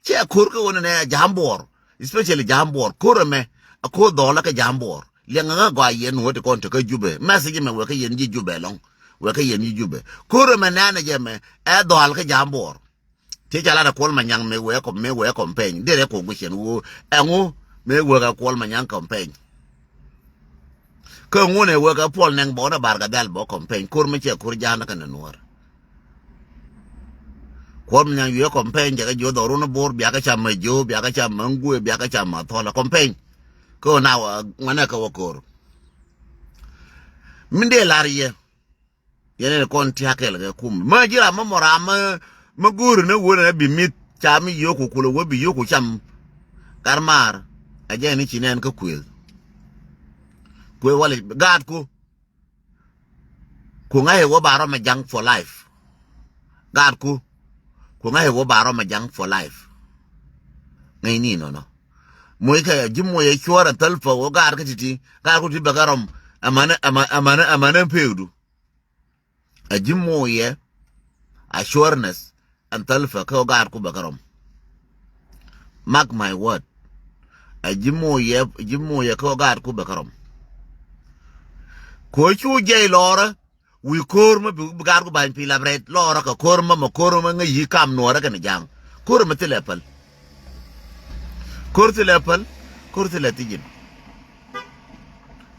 Cɛ ko̱r kä ɣöö nɛ Ja̱a̱ŋ Buɔɔr, especially Ja̱a̱ŋ Buɔɔr. Ko̱r ɛmɛ ɛ ko̱r dhɔlä kä Ja̱a̱ŋ Buɔɔr. Liɛŋɛ ŋä gɔaa yɛn wä ti kɔn te kä Jubɛ. Message mɛ wek kä yɛn ji̱ Jubɛ lɔŋ. Wek kä yɛn ji̱ Jubɛ. Ko̱r ɛmɛ nɛnɛ jɛ mɛ ɛ dhɔl kä Ja̱a̱ŋ Buɔɔr. Ti ca lat ɛ Kuɔl Manyaŋ mëë wee kɔm, mëë wee kɔm pɛny. Derɛ kɔ guic ɛn ɣöö ɛŋu mëë wek ɛ Kuɔl Manyaŋ kɔm pɛny. Kä ŋun ɛ wek ɛ Puɔl Nɛŋ bɔknɛ Bar Gadhɛl bɔk kɔm pɛny, ko̱r mi cɛ ko̱r Ja̱a̱ŋ ni kɛn ɛ Nuɔɔr. Kuɔl Manyaŋ wiee kɔm pɛny, jɛ kɛ jiö dhɔrun Bor, bia kɛ cam mɛ jiö, bia kɛ cam mɛ ŋuɛ, bia kɛ cam mɛ thɔl ɛ kɔm pɛny. Kä na wä ŋuanɛ kɛ wä ko̱r. Min dee lar yɛ. Yɛn in kɔn tia̱a̱ kɛl kɛ kum. Mä ji̱ ram mä mɔ ram mä, mä go̱o̱ri ni wä ni bi mi̱th ca mi yio̱o̱ku kulɛ wä bi yio̱o̱ku cam. Gat maar. Ɛ jɛn ni ci nɛn kä kuël. Kuël wali gaatku. Ku ŋa̱c ɛ wä ba rɔm ɛ ja̱ŋ for life. Gaatku. Ku ŋa̱c ɛ wä ba rɔm ɛ ja̱ŋ for life. Ŋäcni nɔnɔ. Moc kɛ ji̱ moc ɛ cuɔr ɛ thäl pä wä gaatkä ti̱ti̱. Gaatku ti bɛ kɛ rɔm. Ɛmɛnɛ, ɛmɛ, ɛmɛnɛ, ɛmɛnɛ pekdu. Ɛ ji̱ moc ɛ assurance ɛn thäl pä kä wä gaatku bɛ kɛ rɔm. Mark my word. Ɛ ji̱ moc ɛ, ji̱ moc ɛ kä wä gaatku bɛ kɛ rɔm. Ko̱ cu jiɛc lɔrä. Wi̱i̱ ko̱r mä bi, bi gaatku ba̱ny pi̱i̱ lap rɛt lɔrä kɛ ko̱r mä, mä ko̱r mä ŋäc yi̱ kam nuɔrä kɛnɛ ja̱a̱ŋ. Ko̱r mä thilɛ päl. Ko̱r thilɛ päl. Ko̱r thilɛ thi̱ji̱n.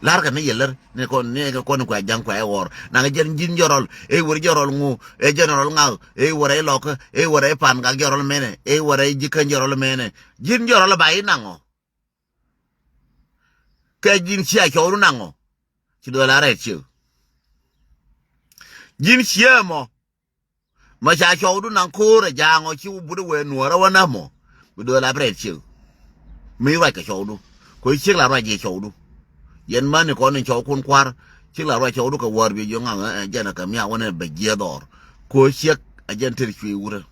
La̱rkɛ ni yɛ lär ni kɔn, ni kɛ kɔn kuɛ ja̱ŋ kuɛ ɛ ɣɔr. Naŋ jɛn ji̱n jɔrɔl, ɛ wär jɔrɔl ŋu, ɛ general ŋa̱k, ɛ wär ɛ lɔkä, ɛ wär ɛ pan gak jɔrɔl mɛnɛ, ɛ wär ɛ ji̱ käny jɔrɔl mɛnɛ. Ji̱n jɔrɔl ba i̱ naŋɔ. Kɛ ji̱n cia cɔwdu naŋɔ. Ci duel a rɛt ciek. Ji̱n ciek mɔ. Ma ca cɔwdu naŋ ko̱o̱r ɛ ja̱a̱ŋɔ ci wä but ɛ wee nuɔ̱ɔ̱rä wä na̱mɔ. Bi duel a rɛt ciek. Mi ruac kɛ cɔwdu. Ko̱ ciek la ruac yɛ cɔwdu. Yɛn mäni kɔn in cɔwkun kua̱r. Ciek la ruac cɔwdu kɛ wäär bi jiök ŋaŋ ɛ jɛn ɛ kɛ mia̱a̱ wänɛ bɛ jiɛth ɔɔr. Ko̱ ciek ɛ jɛn ter cuëë wurä.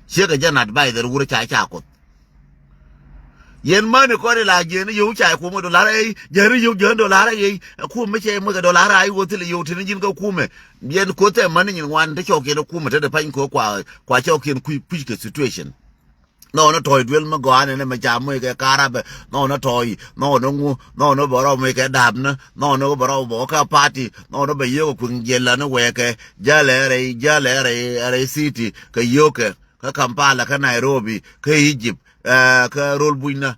Ciek ɛ jɛn advisor wurä ca ca kuoth. Yɛn mäni kɔn ila jiɛn yio̱w ca kumɛ dolar ɛ, jiɛn yio̱w jiɛn dolar ɛ. Kumɛ cɛ mɛ kɛ dolar ɛ, wä thilɛ yio̱w tini ji̱n kɛ kumɛ. Yɛn koth ɛ mäni nyin ŋuan te cɔk yɛn kumɛ te de pany kɛ kua, kua cɔk yɛn kui̱, kui̱ kɛ situation. Nɔnɔ tɔy duel mi gɔaa nɛnɛ mi ca moc kɛ karabɛ. Nɔnɔ tɔy, nɔnɔ ŋu, nɔnɔ bɛ rɔ moc kɛ dapnä, nɔnɔ bɛ rɔ bɔ kä party, nɔnɔ bɛ yio̱k kui̱ jiɛn lani wɛɛkɛ. Jalɛ rɛy, jalɛ rɛy, rɛy city kɛ yio̱kɛ. Kä Kampala, kä Nairobi, kä Egypt, eh, kä rol bucnä.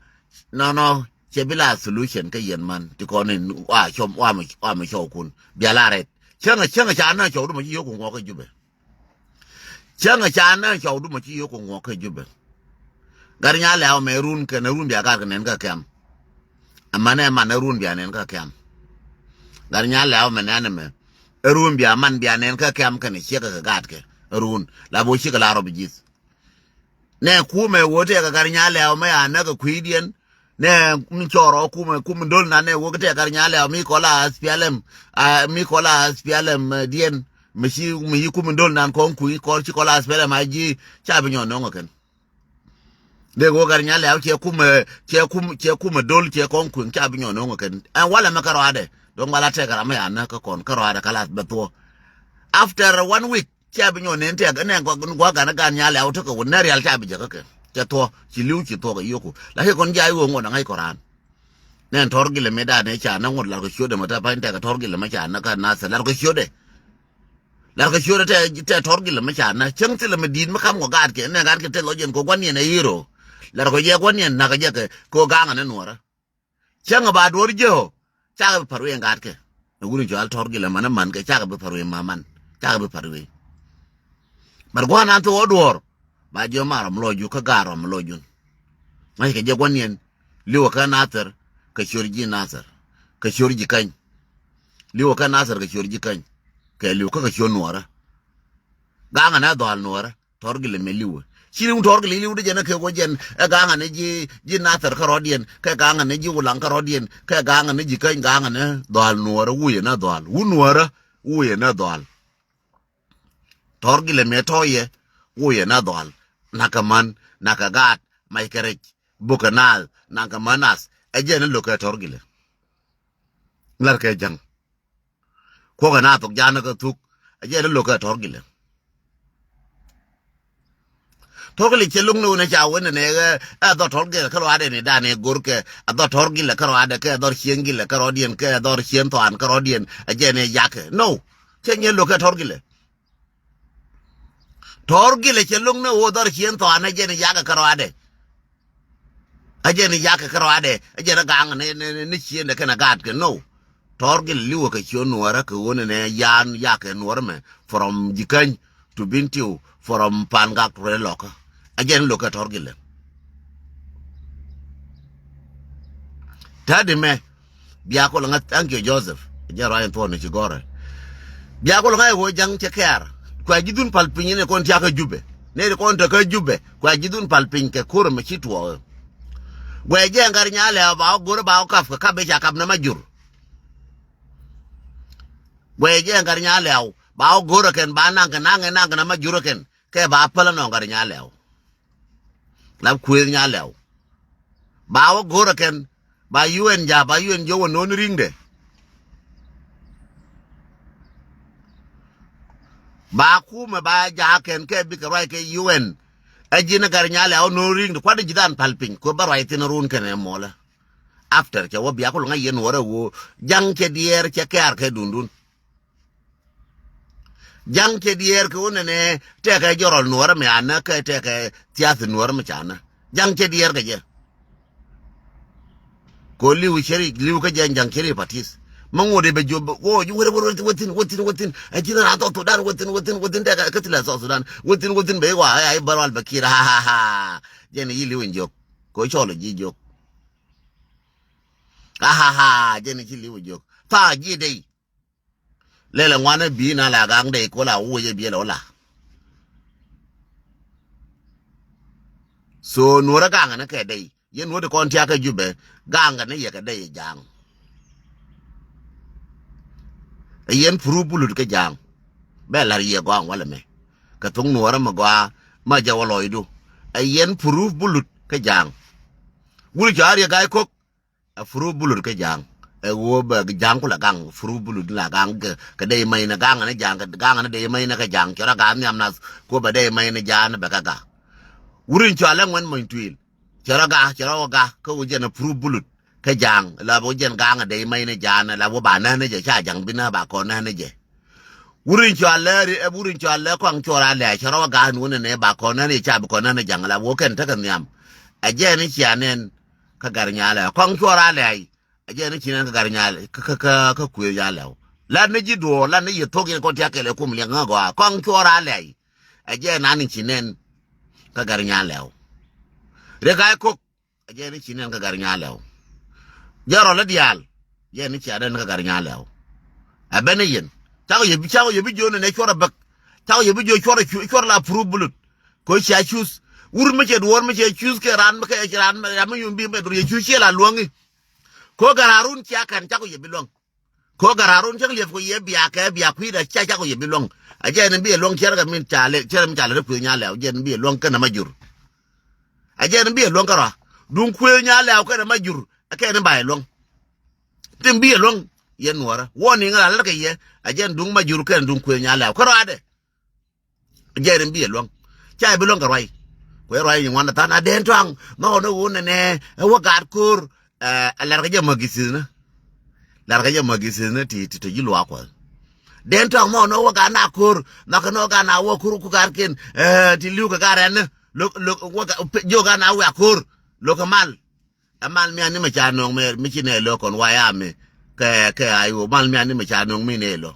Nɔnɔ cɛ bi la solution kä yɛn man ti kɔn in wa cɔm, wa mi, wa mi cɔwkun. Bia la rɛt. Cäŋɛ, cäŋɛ ca nä cɔwdu mɔ ci yio̱k kuŋ wä kä Jubɛ. Cäŋɛ ca nä cɔwdu mɔ ci yio̱k kuŋ wä kä Jubɛ. Gat nya lɛw mɛ run kɛn run bia gat kɛ nɛn kä kɛm. Amanɛ man run bia nɛn kä kɛm. Gat nya lɛw mɛ nɛn mɛ. Run bia man bia nɛn kä kɛm kɛn ciek kɛ gat kɛ. Run. La bo ciek la rɔ bi ji̱th. Nɛ kumɛ wä tɛk kɛ gat nya lɛw mɛ a näk kɛ kui̱diɛn. Nɛ mi cɔrɔ kumɛ, kumɛ dol nan nɛ wä tɛk gat nya lɛw mi kɔla S P L M. A mi kɔla S P L M, eh, diɛn. Mi ci, mi ci kumɛ dol nan kɔn kui̱ kɔl ci kɔla S P L M a ji̱ ca bi nyɔ no̱ŋ kɛn. Dee wä gat nya lɛw cɛ kumɛ, cɛ kum, cɛ kumɛ dol cɛ kɔn kui̱ ca bi nyɔ no̱ŋ kɛn. Ɛn walɛ mɛ kärɔadɛ. Dɔ̱ŋ wala tɛk ram mɛ a näk kä kɔn kärɔadɛ kalas bɛ thuɔ. After one week. Cia bi nyɔn nen tɛk nɛ gua, gua gan gan nya lɛw tekɛ wun nɛ rial cia bi jɛ kä kɛ. Cɛ thuɔ, ci li̱w ci thuɔk a yoku. Lakin kɔn jay wä ŋuɔt a ŋa̱c kɔran. Nɛn tɔr gilɛ mi dan ɛ ca nä ŋuɔt lar kɛ ciötdɛ mɛ tɛ pany tɛk tɔr gilɛ mɛ ca nä kä nathɛ lar kɛ ciötdɛ. Lar kɛ ciötdɛ tɛ, tɛ tɔr gilɛ mɛ ca nä cäŋ thilɛ mɛ di̱i̱t mɛ kam kɔ gaat kɛ nɛ gaat kɛ tɛ lɔ jɛn kɔ gua̱n yɛn ɛ yiro. Lar kɔ jɛ gua̱n yɛn nak jɛ kɛ kɔ gaŋ nɛ nuɔrä. Cäŋ ba duɔ̱r ji̱ ɔ cakɛ bi pa̱r wi̱i̱ ŋa̱a̱tkɛ. Ɛ wuni cɔal tɔ̱r gilɛ man ɛ man kɛ cakɛ bi pa̱r wi̱i̱ ma man cakɛ bi pa̱r wi̱i̱. Bɛr gua̱a̱r nan thok ɔ duɔ̱ɔ̱r ba ji̱ ɔ mar ɔm lɔc jun kä gaar ɔm lɔc jun. Ŋa̱c kɛ jɛ gua̱n yɛn li̱wä kä nathɛr kɛ ciöör ji̱ nathɛr kɛ ciöör ji̱ käny. Li̱wä kä nathɛr kɛ ciöör ji̱ käny kɛ li̱w kä kɛ ciöör nuɔɔrä. Gaŋɛ nɛ dhɔal nuɔɔrä. Tɔr gilɛ mɛ liwɛ ci riŋ tɔr gilɛ liwɛ di jɛn ɛ kɛ wä jɛn ɛ gaŋɛ ni ji̱ ji̱ nathɛr kärɔ̱diɛn kɛ gaŋɛ ni ji̱ wulaŋ kärɔ̱diɛn kɛ gaŋɛ ni ji̱ käny gaŋɛ ni dhɔal nuɔɔrä wuyɛ nɛ dhɔal wu nuɔɔrä wuyɛ nɛ dhɔal. Tɔr gilɛ mɛ tɔ̱ yɛ wuyɛ nɛ dhɔal. Nakä män nakä gaat mac kɛ rɛc bukɛ naath nakä män nath. Ɛ jɛn ɛ lo̱kɛ tɔr gilɛ. Lar kɛ ja̱ŋ. Kuɔkɛ na thok janä kä thuk a jɛ ni lo̱k kɛ tɔr gilɛ. Tɔr gilɛ cɛ lo̱ŋ ni wun ɛ ca wen ni nɛ ɛ dhɔr tɔr gilɛ kä ruaadɛ ni danɛ go̱r kɛ a dhɔr tɔr gilɛ kä ruaadɛ kɛ dhɔr cieŋ gilɛ kä ruaadiɛn kɛ dhɔr cieŋ thɔan kä ruaadiɛn a jɛ ni yakɛ no. Cɛ nyɛ lo̱k kɛ tɔr gilɛ. Tɔr gilɛ cɛ lo̱ŋ ni wun dhɔr cieŋ thɔan a jɛ ni yakɛ kä ruaadɛ. A jɛ ni yakɛ kä ruaadɛ a jɛ ni gaŋ ni ni ni ciendɛ kɛn a gaat kɛ no. Tɔr gilɛ liwä kɛ ciö nuɔrä kɛ ɣöö ni nɛ yan yakɛ nuɔrä mɛ from jikäny to bintiu from pan gak to rɛ lɔkä. A jɛ ni lo̱kɛ tɔr gilɛ. Ta̱a̱ di mɛ Bia kol ŋa̱th thank you Joseph. Jɛ ruac in thuɔ̱n ni ci gɔrɛ. Bia kol ŋa̱th ɛ ɣöö ja̱ŋ cɛ kɛɛr kua ji̱ dhun pal piny ni kɔn tiakä Jubɛ. Neri kɔn tekä Jubɛ kua ji̱ dhun pal piny kɛ ko̱r ɛmɛ ci tuɔɔk. Guɛy jɛ ŋa̱r Nyalɛw ba wä go̱r ba wä kap kɛ kap i̱ ca kap nɛ ma jur. Guɛy jɛ ŋa̱r Nyalɛw ba wä go̱r ɛ kɛn ba naŋ kɛ naŋ kɛ naŋ kɛ nɛ ma jur ɛ kɛn kɛ ba päl ɛnɔ ŋa̱r Nyalɛw. Lap kuëëth Nyalɛw ba wä go̱r ɛ kɛn ba U N ja ba U N jiök wä no̱o̱n ri̱ŋdɛ. Ba kumɛ ba ja̱a̱kɛn kɛ bikɛ ruac kɛ U N. Ɛ ji̱n ɛ ŋa̱r Nyalɛw no̱o̱ŋ ri̱ŋdɛ kuat ji̱ dhan pal piny kɛ bä ruac thi̱n run kɛnɛ muɔlä. After cɛ wä bia kul ŋa̱c yɛn nuɔrä ɣöö ja̱ŋ cɛ diɛɛr cɛ kɛɛr kɛ dundun. Ja̱ŋ cɛ diɛɛr kɛ wä nɛnɛ tɛkɛ jɔrɔl nuɔrä mɛ anä kɛ tɛkɛ thiath nuɔrä mɛ canä. Ja̱ŋ cɛ diɛɛr kɛ jɛ. Ko li̱w ceri li̱w kä jɛ ja̱ŋ ceri patis. Mä ŋot i̱ bɛ jiö bɛ ko ji̱ wethin wethin wethin wethin. Ɛ ji̱n ran South Sudan wethin wethin wethin tɛkɛ kä thilɛ South Sudan wethin wethin bɛ i̱ wa ɛ i̱ bär wal bɛ kir ha ha ha. Jɛn i̱ li̱w in jiök ko cɔl i̱ ji̱ jiök. Ha ha ha. Jɛn i̱ ci li̱w in jiök tha ji̱ dee. Lɛlɛ ŋuanɛ bi̱i̱ na la gaŋ dee ko la wecɛ bi̱i̱ lɛ wä la. So nuɔrä gaŋ ni kɛ dee yɛn nuɔ̱t kɔn tiakä Jubɛ gaŋ ni yɛ kɛ dee ja̱a̱ŋ. Ɛ yɛn puruf bulut kä ja̱a̱ŋ. Bɛ la̱r yɛ gɔaŋ walɛ mɛ kɛ thuŋ nuɔrä mɛ gɔaa ma jɛ wä lɔcdu. Ɛ yɛn puruf bulut kä ja̱a̱ŋ. Wuri cɔal riɛ ga̱a̱c ko̱k. Ɛ puruf bulut kä ja̱a̱ŋ. Ɛ ɣöö bɛ ja̱a̱ŋ ku la gaŋ puruf bulut la gaŋ kɛ dee mɛy ni gaŋ ni ja̱a̱ŋ kɛ gaŋ ni dee mɛy ni kä ja̱a̱ŋ cɛ rɔ ga̱a̱ŋ nhiam nath. Ku bɛ dee mɛy ni ja̱a̱ŋ ni bɛ kä ga̱. Wurin cɔal ɛ ŋuɛn mɔny tuil cɛ rɔ ga̱ cɛ rɔ wä ga̱ kä wä jɛn ɛ puruf bulut kä ja̱a̱ŋ la wä jɛn gaŋ ɛ dee mɛy ni ja̱a̱ŋ la wä ba nɛn ni jɛ ca ja̱ŋ bi nä ba kɔn nɛn ni jɛ. Wurin cɔal lɛ ri ɛ wurin cɔal lɛ kɔaŋ cuɔr a lɛ cɛ rɔ wä ga̱ ni wä nɛn ni ba kɔn nɛn ni ca bi kɔn nɛn ni ja̱ŋ la wä kɛn tekɛ nhiam. Ɛ jɛn ni cia nɛn kä gat nyalɛ kɔŋ cuɔr a lɛy. Ɛ jɛ ni ci nɛn kä gat nyalɛ kä kä kä kuëë nyalɛ. Lat ni ji̱ duɔɔr lat ni yɛ thok yɛn kɔn tiak kɛlɛ kum liɛŋ ŋä gɔaa kɔŋ cuɔr a lɛy. Ɛ jɛ nan ni ci nɛn kä gat nyalɛ. Rek a kok. Ɛ jɛ ni ci nɛn kä gat nyalɛ. Jɛ rɔ lä diaal. Jɛ ni ci a nɛn kä gat nyalɛ. Ɛ ben ni yɛn cakɔ yɛ bi cakɔ yɛ bi jiön ni nɛ cuɔr a bäk. Cakɔ yɛ bi jiö cuɔr a cuɔr la puruf bulut. Ko cia cuth wur mi cɛ duɔɔr mi cɛ cuth kɛ ran mi kɛ ran mi ram mi yum bi mɛ dur yɛ cuth ciɛ la luɔŋi. Ko gararun cia kan cakɔ yɛ bi luɔŋ. Ko gararun cak liɛp ko yɛ bia kɛ bia kui̱da cia cakɔ yɛ bi luɔŋ. A jɛ ni bi luɔŋ ciɛr kɛ min ca lɛ ciɛr mi ca lɛ kui̱ nya lɛ a jɛ ni bi luɔŋ kɛ na ma jur. A jɛ ni bi luɔŋ kɛ rɔ duŋ kui̱ nya lɛ a kɛ na ma jur. A kɛ ni ba luɔŋ. Tin bi luɔŋ yɛ nuɔrä wɔ ni ŋa la lɛ kɛ yɛ. A jɛ ni duŋ ma jur kɛ ni duŋ kui̱ nya lɛ a kɛ rɔ adɛ. Jɛɛr in bi ɛ luäŋ. Ca ɛ bi luäŋ kɛ ruac. Kuɛ ruac in ŋuan ɛ than a dee tɔaŋ nhɔk ni wun nɛnɛ ɛ wä gaat ko̱r. Ɛ lɛr kɛ jɛ mä githithnä. Lɛr kɛ jɛ mä githithnä ti ti tɔ ji̱ luaak kuɛ. Dee tɔaŋ nhɔk ni wä gaat na ko̱r nhɔk kɛ ni wä gaat na wä ko̱r ku gaat ken. Ɛ ti li̱w kɛ gaat rɛn ni lo̱k lo̱k wä jiök gaat na wä a ko̱r. Lo̱k kɛ mal. Ɛ mal mian ni mɛ ca nöŋ mɛ mi ci nɛ lo̱ kɔn wayami. Kɛ kɛ a iwä mal mian ni mɛ ca nöŋ mi nɛ lo̱.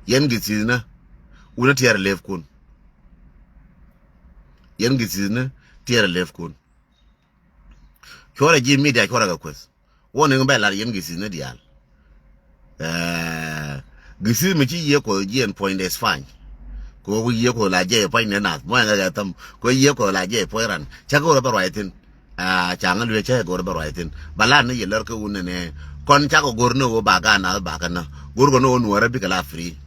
Yɛn githithnä wunä tiɛɛr lëpkun. Yɛn githithnä tiɛɛr lëpkun. Cuɔrɛ ji̱ media cuɔrɛ kɛ kueth. Wä ni bɛ lar yɛn githithnä diaal. Ɛ githith mi ci yiëë kuɔth jiɛn puɔ̱nydɛ is fine. Kɛ wä ku yiëë kuɔth la jɛ puɔ̱nydɛ nath muɔ̱ɔ̱ŋ ɛ ɣɛ thäm kɛ wä yiëë kuɔth la jɛ puɔ̱ny ran cä kɛ wä rɔ bɛ ruac thi̱n. Ɛ ca ŋä luee cä kɛ go̱r bɛ ruac thi̱n ba lar ni yɛ lär kä wun nɛnɛ. Kɔn cakɔ go̱r ni wä ba gaat nath ba kɛ nä go̱r kɔ ni wä nuɔrä bikɛ la free.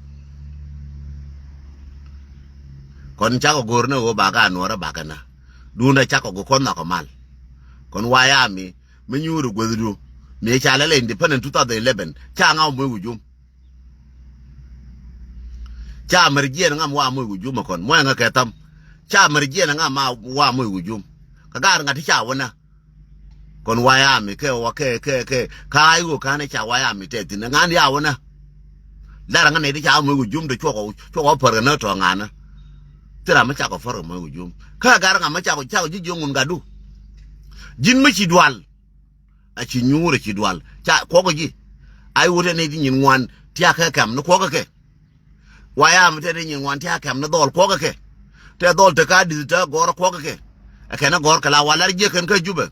Kɔn cakɔ go̱r ni wä ba gaat nuɔrä ba kɛ nä. Duundɛ cakɔ go̱r kɔn nhɔkɔ mal. Kɔn wayami mi nyuuri guäthdu. Mi ca lɛlɛ independent two thousand eleven ca ŋa wä moc wä jum. Ca mär jiɛn ŋa mi wa moc wä jum ɛ kɔn muɔ̱ɔ̱ŋ ɛ kɛ thäm. Ca mär jiɛn ŋa ma wa moc wä jum. Kɛ gaat ŋa̱t ti ca wä nä. Kɔn wayami kɛ wä kɛ kɛ kɛ ka iwä ka̱n ca wayami tɛ thi̱n ŋa̱n ya wä nä. Lar ŋa̱n nɛ ti ca moc wä jum ti cuɔkɔ cuɔkɔ pär kɛ nä tɔ ŋa̱n nä. Thil ram mi cakɔ pär kɛ moc wä jum kä gar ŋa̱ mi cakɔ cakɔ ji̱ jiöŋ wun gatdu. Ji̱n mi ci dual. A ci nyuur a ci dual ca kuɔkɛ ji̱. Ai wut ɛn i̱ ti nyin ŋuan tiakä kɛm ni kuɔkɛ kɛ. Wayam tɛ ti nyin ŋuan tiakä kɛm ni dhɔl kuɔkɛ kɛ. Tɛ dhɔl te ka di̱th te gɔr kuɔkɛ kɛ. Ɛ kɛn ɛ gɔr kɛ la walar jiɛ kɛn kä Jubɛ.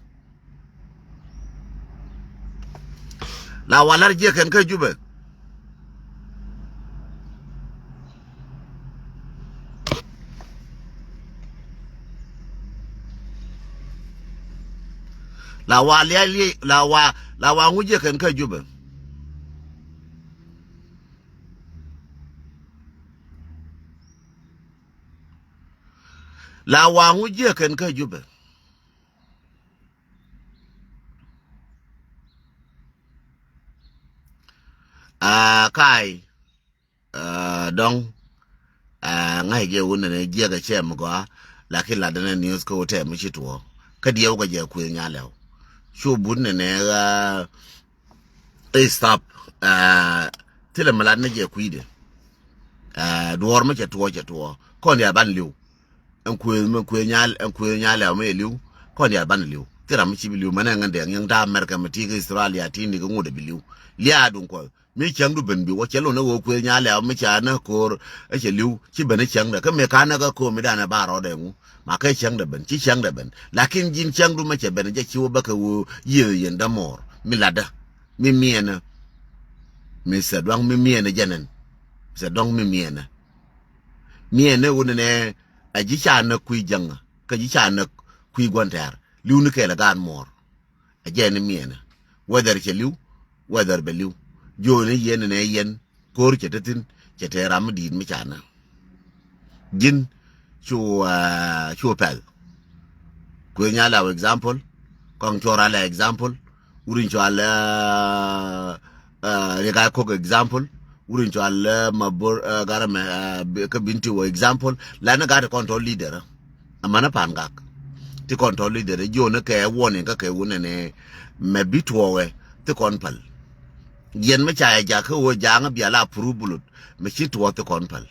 La walar jiɛ kɛn kä Jubɛ. La wa lia̱a̱ lia̱a̱, la wa, la wa ŋu jiɛ kɛn kä Jubɛ. La wa ŋu jiɛ kɛn kä Jubɛ. Aa, ka̱a̱y. Aa, dɔ̱ŋ, aa, ŋa̱c jɛ wun nɛnɛ jiɛk ɛ cɛ mi gɔaa, lakin lat dɛnɛ news kä wutɛ mi ci tuɔɔ. Kä diɛw kɛ jɛ kuëë nyalɛw. Cu but nɛnɛ, aa, ɛ stop, aa, thilɛ mi lat ni jɛ kui̱dɛ. Aa, duɔ̱ɔ̱r mi cɛ tuɔɔ, cɛ tuɔɔ. Kɔn ya ban li̱w. Ɛn kuëë, mi kuëë nyal, ɛn kuëë nyalɛw mi yɛ li̱w. Kɔn ya ban li̱w. Thil ram mi ci bi li̱w, mɛnɛ ŋän dɛ ŋi̱eŋ ta̱a̱ America mi ti kä Australia ti ni kä ŋut ɛ bi li̱w. Lia̱a̱ duŋ kuɔth. Mi cäŋdu ben bi wä cɛ lon ɛ ɣöö kuëë nyalɛ mi ca nä ko̱o̱r ɛ cɛ li̱w ci ben ɛ cäŋdɛ. Kä mëë ka̱n ɛ kä ko̱o̱r mi danɛ ba rɔɔdɛ ŋu ma kɛ cäŋdɛ ben ci cäŋdɛ ben. Lakin ji̱n cäŋdu mɛ cɛ ben jɛ ci wä bä kɛ ɣöö yiëë yɛn dämo̱o̱r mi latdä mi miɛnä. Mi sɛ duaŋ mi miɛnä jɛnɛn. Sɛ duaŋ mi miɛnä. Miɛnä wunɛ nɛ ɛ ji̱ ca näk kui̱ jäŋä kä ji̱ ca näk kui̱ gua̱n tɛ̈r. Li̱w ni kɛɛl ɛ gaat muɔɔr. Ɛ jɛ ni miɛnä. Whether cɛ li̱w, whether bɛ li̱w. Jiöni yɛn nɛ yɛn ko̱r cɛ te thi̱n, cɛ te ram mi di̱i̱t mi ca nä. Ji̱n cu, ah, cu pɛl. Kuëë nyal a wä example. Kɔŋ cuɔr a lɛ example. Wut in cɔal, ah, ah, Riek Gai Kok example. Wut in cɔal, ah, Mabor, ah, Garɛ mɛ, ah, bi-, kä Binti wä example. Lɛn ni gat ti kɔn tɔ leader. Amäni Pangak. Ti kɔn tɔ leader jiɔni kɛ warning kä kɛ wun nɛnɛ mɛ bi tuɔɔkɛ ti kɔn päl. Yɛn mi ca yɛ jak kä wä ja̱a̱ŋ bia la pur bulut mɛ ci tuɔɔk ti kɔn päl.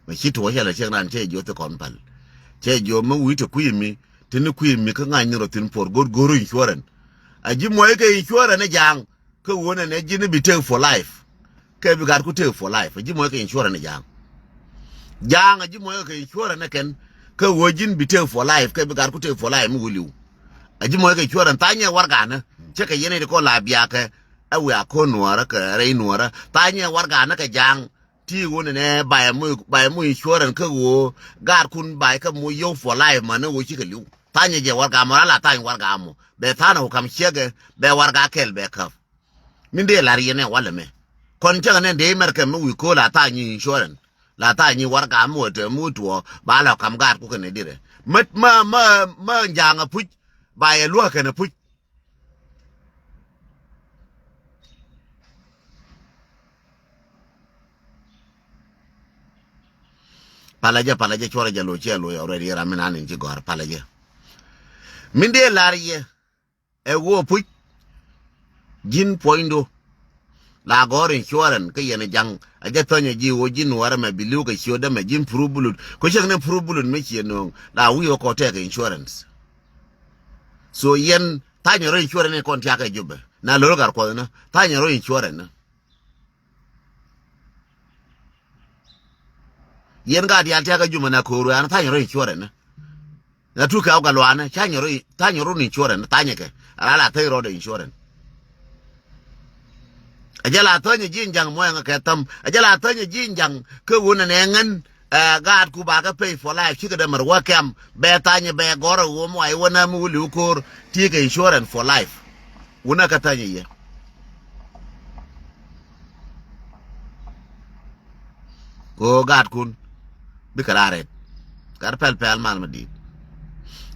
Mɛ ci tuɔɔk cɛ lɛ cɛk ran cɛ jiɔ ti kɔn päl. Cɛ jiɔ mɛ wi̱i̱ ti kui̱ mi ti ni kui̱ mi kä ŋa̱c ni rɔ thi̱n puɔr go̱r go̱r insurance. A ji̱ muɔc kɛ insurance ni ja̱a̱ŋ. Kä wunɛ nɛ ji̱n bi tek for life. Kɛ bi gat ku tek for life. Ji̱ muɔc kɛ insurance ni ja̱a̱ŋ. Ja̱a̱ŋ a ji̱ muɔc kɛ insurance ni kɛn. Kä wä ji̱n bi tek for life. Kɛ bi gat ku tek for life mi wä li̱w. A ji̱ muɔc kɛ insurance tha̱a̱ŋ nyɛ warɛganä. Cɛ kɛ yɛn iti kɔn la biakɛ. Ɛ wiaa ko̱n nuɔ̱ɔ̱rä kɛ rɛy nuɔ̱ɔ̱rä. Tha̱a̱ŋ nyɛ warɛganä kɛ ja̱a̱ŋ. Ti wunɛ nɛ bay mu, bay mu insurance kä wä. Gaat kun bay kä mu yio̱w for life mani wä cikɛ li̱w. Tha̱a̱ŋ nyɛ jɛ warɛga mɔ la tha̱a̱ŋ warɛga mɔ. Bɛ tha̱a̱ŋ ɛ wä kam ciɛkɛ. Bɛ warɛga kɛl bɛ käp. Min dee lar yɛn ɛ walɛ mɛ. Kɔn cäŋ nɛ dee mɛr kɛ mi wi̱i̱ ko̱o̱l a tha̱a̱ŋ nyi insurance. La tha̱a̱ŋ nyi warɛga mi wä te mi wä tuɔɔ ba lɔ kam gaat ku kɛn ɛ dirɛ. Mä, mä, mä, mä ja̱a̱ŋ a puc. Ba yɛ luäk kɛn a puc. Palä jɛ, palä jɛ, cuɔrɛ jɛ loc cɛ loc already ram mi nan in ci gɔ̱a̱r palä jɛ. Min dee lar yɛ. Ɛ wä puc. Ji̱n puɔ̱nydu. La gɔ̱r insurance kä yɛn ja̱ŋ. A jɛ thänyɛ ji̱ wä ji̱n wärä mɛ bi li̱w kɛ ciötdä mɛ ji̱n pur bulut. Kɔ cäŋ ni pur bulut mi ciɛ nööŋ. La wi̱i̱ wä kɔ tɛk insurance. So yɛn tha̱nyɛ rɔ insurance ni kɔn tiakä Jubɛ. Na lo̱r gar kuɔth ni. Tha̱nyɛ rɔ insurance ni. Yɛn gaat diaal tiakä Jubɛ na ko̱o̱r wɛ̈ɛ̈n tha̱nyɛ rɔ insurance ni. Na tukä ɣä galuaanä, cä nyɛ rɔ, cä nyɛ rɔ ni insurance, tha̱nyɛ kɛ. Ala la thäy rɔɔdɛ insurance. A jɛ la thänyɛ ji̱ in ja̱ŋ muɔ̱ɔ̱ŋ kɛ thäm. A jɛ la thänyɛ ji̱ in ja̱ŋ kä wun ɛn ɛ ŋän, ɛ, gaat ku ba kä pay for life, cikɛ dee mɛr wä kɛm. Bɛ tha̱nyɛ bɛ gɔ̱r ɛ wum wa iwä nä mi wä li̱w ko̱o̱r, ti kɛ insurance for life. Wun ɛ kä thänyɛ yɛ. Ko gaatkun bikɛ la rɛt. Gat pɛl pɛl mal ma di̱i̱t.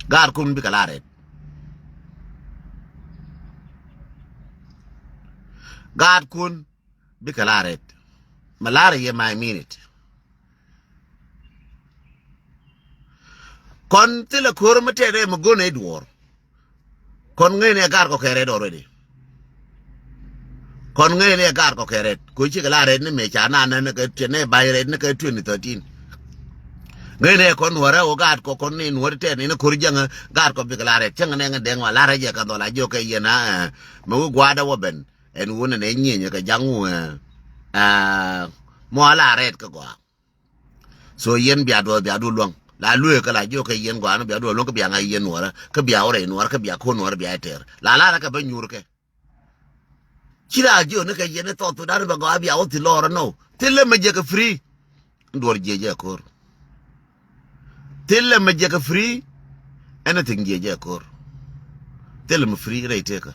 Gaatkun bikɛ la rɛt. Gaatkun bikɛ la rɛt. Ma lar yɛ ma minute. Kɔn thilɛ ko̱r mi tɛt rɛ mi go̱n ɛ duɔ̱ɔ̱r. Kɔn ŋäcni ɛ gaat kɔ kɛ rɛt already. Kɔn ŋäcni ɛ gaat kɔ kɛ rɛt. Ko cikɛ la rɛt ni mëë ca na nɛ ni kɛ tiɛn ni ba̱ny rɛt ni kɛ twenty thirteen. Ŋäcni ɛ kɔn nuɔrɛ wä gaat kɔ kɔn ni nuɔri tɛt ni ni ko̱r jäŋä gaat kɔ bikɛ la rɛt. Cäŋ nɛ ŋä dɛŋ wa la rɛt jɛ kɛ dhɔl a jiɔk kɛ yɛn a, ɛ, mɛ wi gua̱a̱dä wä ben. Ɛn wun ɛn ɛ nyieny kɛ ja̱ŋ wun, ɛ, ɛ, mɔ a la rɛt kɛ gɔaa. So yɛn bia duɔth bia du luäŋ. La lueek kä la jiök kɛ yɛn gɔaa ni bia du luäŋ kä bia ŋa̱c yɛn nuɔrä. Kä bia wä rɛy nuɔrä kä bia ko̱n nuɔrä bia tɛr. La lar kɛ bä nyuur kɛ. Ci la jiök ni kɛ yɛn ni South Sudan bɛ gɔaa bia wä thi lɔɔrä nɔ. Thilɛ mɛ jɛ kɛ free. Duɔr jiɛ jɛ ko̱r. Thilɛ mɛ jɛ kɛ free. Anything jiɛ jɛ ko̱r. Thilɛ mi free rɛy tekä.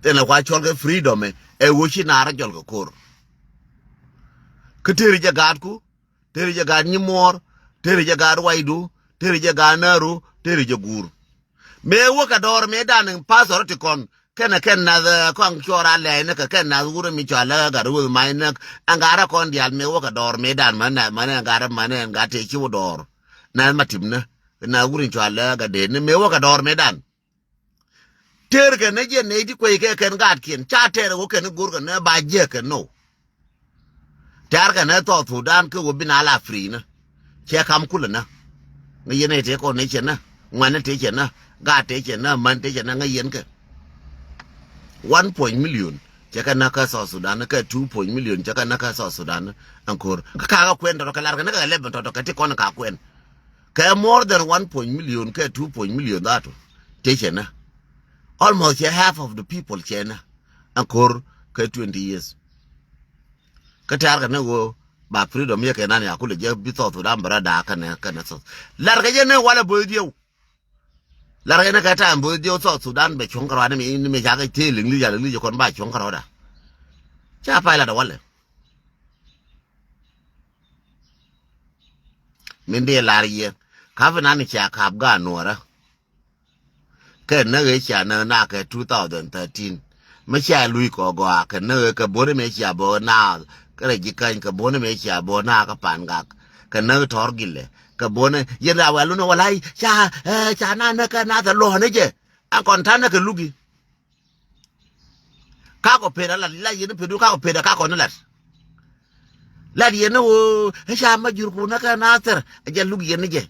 Thilɛ kua cɔl kɛ freedom ɛ, ɛ ɣöö ci naar jɔl kɛ ko̱r. Kä tëri jɛ gaatku, tëri jɛ gaat nyimuɔɔr, tëri jɛ gaat waydu, tëri jɛ gaat nääru, tëri jɛ guur. Mëë wä kɛ dɔɔr mëë dan in pastor ti kɔn, kɛnɛ kɛn nath, eh, kɔn cuɔr a lɛɛy ni kɛ kɛn nath wurɛ mi cɔal lɛ gat weth mac näk. Ɛn gat rɛ kɔn diaal mëë wä kɛ dɔɔr mëë dan mänɛ, mänɛ ɛn gat rɛ mänɛ ɛn gat tëë ci wä dɔɔr. Nath ma tipnä, nath wurɛ mi cɔal lɛ gat dee ni mëë wä kɛ dɔɔr mëë dan. Tëër kɛ ni jiɛn nɛy ti kuec kɛ kɛn gaatkiɛn, ca tɛɛr ɛ wä kɛn i̱ go̱r kɛ ni ba jiɛk kɛ no. Tɛ̈r kɛ nä South Sudan kä ɣöö bi na la free nä. Cɛ kam kulɛ nä. Ŋäc yɛn ɛ tëë kɔn tëë cɛ nä. Ŋuɛ̈tni tëë cɛ nä. Gaat tëë cɛ nä. Män tëë cɛ nä. Ŋäc yɛn kɛ. One point million cɛ kɛ nä kä South Sudan, kɛ two point million cɛ kɛ nä kä South Sudan. Ɛn ko̱r kä kakä kuɛn tɔtɔ kɛ lar kɛ nä kɛ eleven tɔtɔ kɛ ti kɔn ka kuɛn. Kɛ more than one point million kɛ two point million dhatu tëë cɛ nä. Almost cɛ half of the people cɛ nä. Ɛn ko̱r kɛ twenty years. Kä tɛ̈r kɛ ni ɣöö ba freedom yɛ kɛ nan ya kulɛ jɛ bi South Sudan bɛ rɔ da̱a̱k kɛnɛ, kɛnɛ South. Lar kɛ jɛ ni walɛ bo̱o̱th diɛw. Lar kɛ ni kɛ ta̱a̱ bo̱o̱th diɛw South Sudan bɛ cuɔ̱ŋ kɛ rɔadɛ mi, ni mi cakɛ tëë liŋ li ya liŋ li jɛ kɔn ba cuɔ̱ŋ kɛ rɔadɛ. Ca pay lat walɛ. Min dee lar yɛ. Ka̱p nan cia ka̱p gaat nuɔrä. Kɛ näk ëë cia näk nak kɛ two thousand thirteen. Mi cia luc kɔ gɔaa kɛ näk ëë kɛ buɔ̱n mëë cia bä naath. Kɛ rɛ ji̱ käny kɛ buɔ̱n mëë cia bä naath kä pan gak. Kɛ näk tɔ̱r gilɛ. Kɛ buɔ̱n yɛn ra wɛl wun walay ca, eh, ca na näk kɛ naath ɛ luɔ̱ɔ̱n ɛ jɛ. Ɛn kɔn ta̱n näk kɛ luki. Kakɔ pet a lat, lat yɛn pet wun kakɔ pet a kakɔ ni lat. Lat yɛn ni ɣöö ɛ ca ma jur kun ɛ kɛ Nathir ɛ jɛ luk yɛn ni jɛ.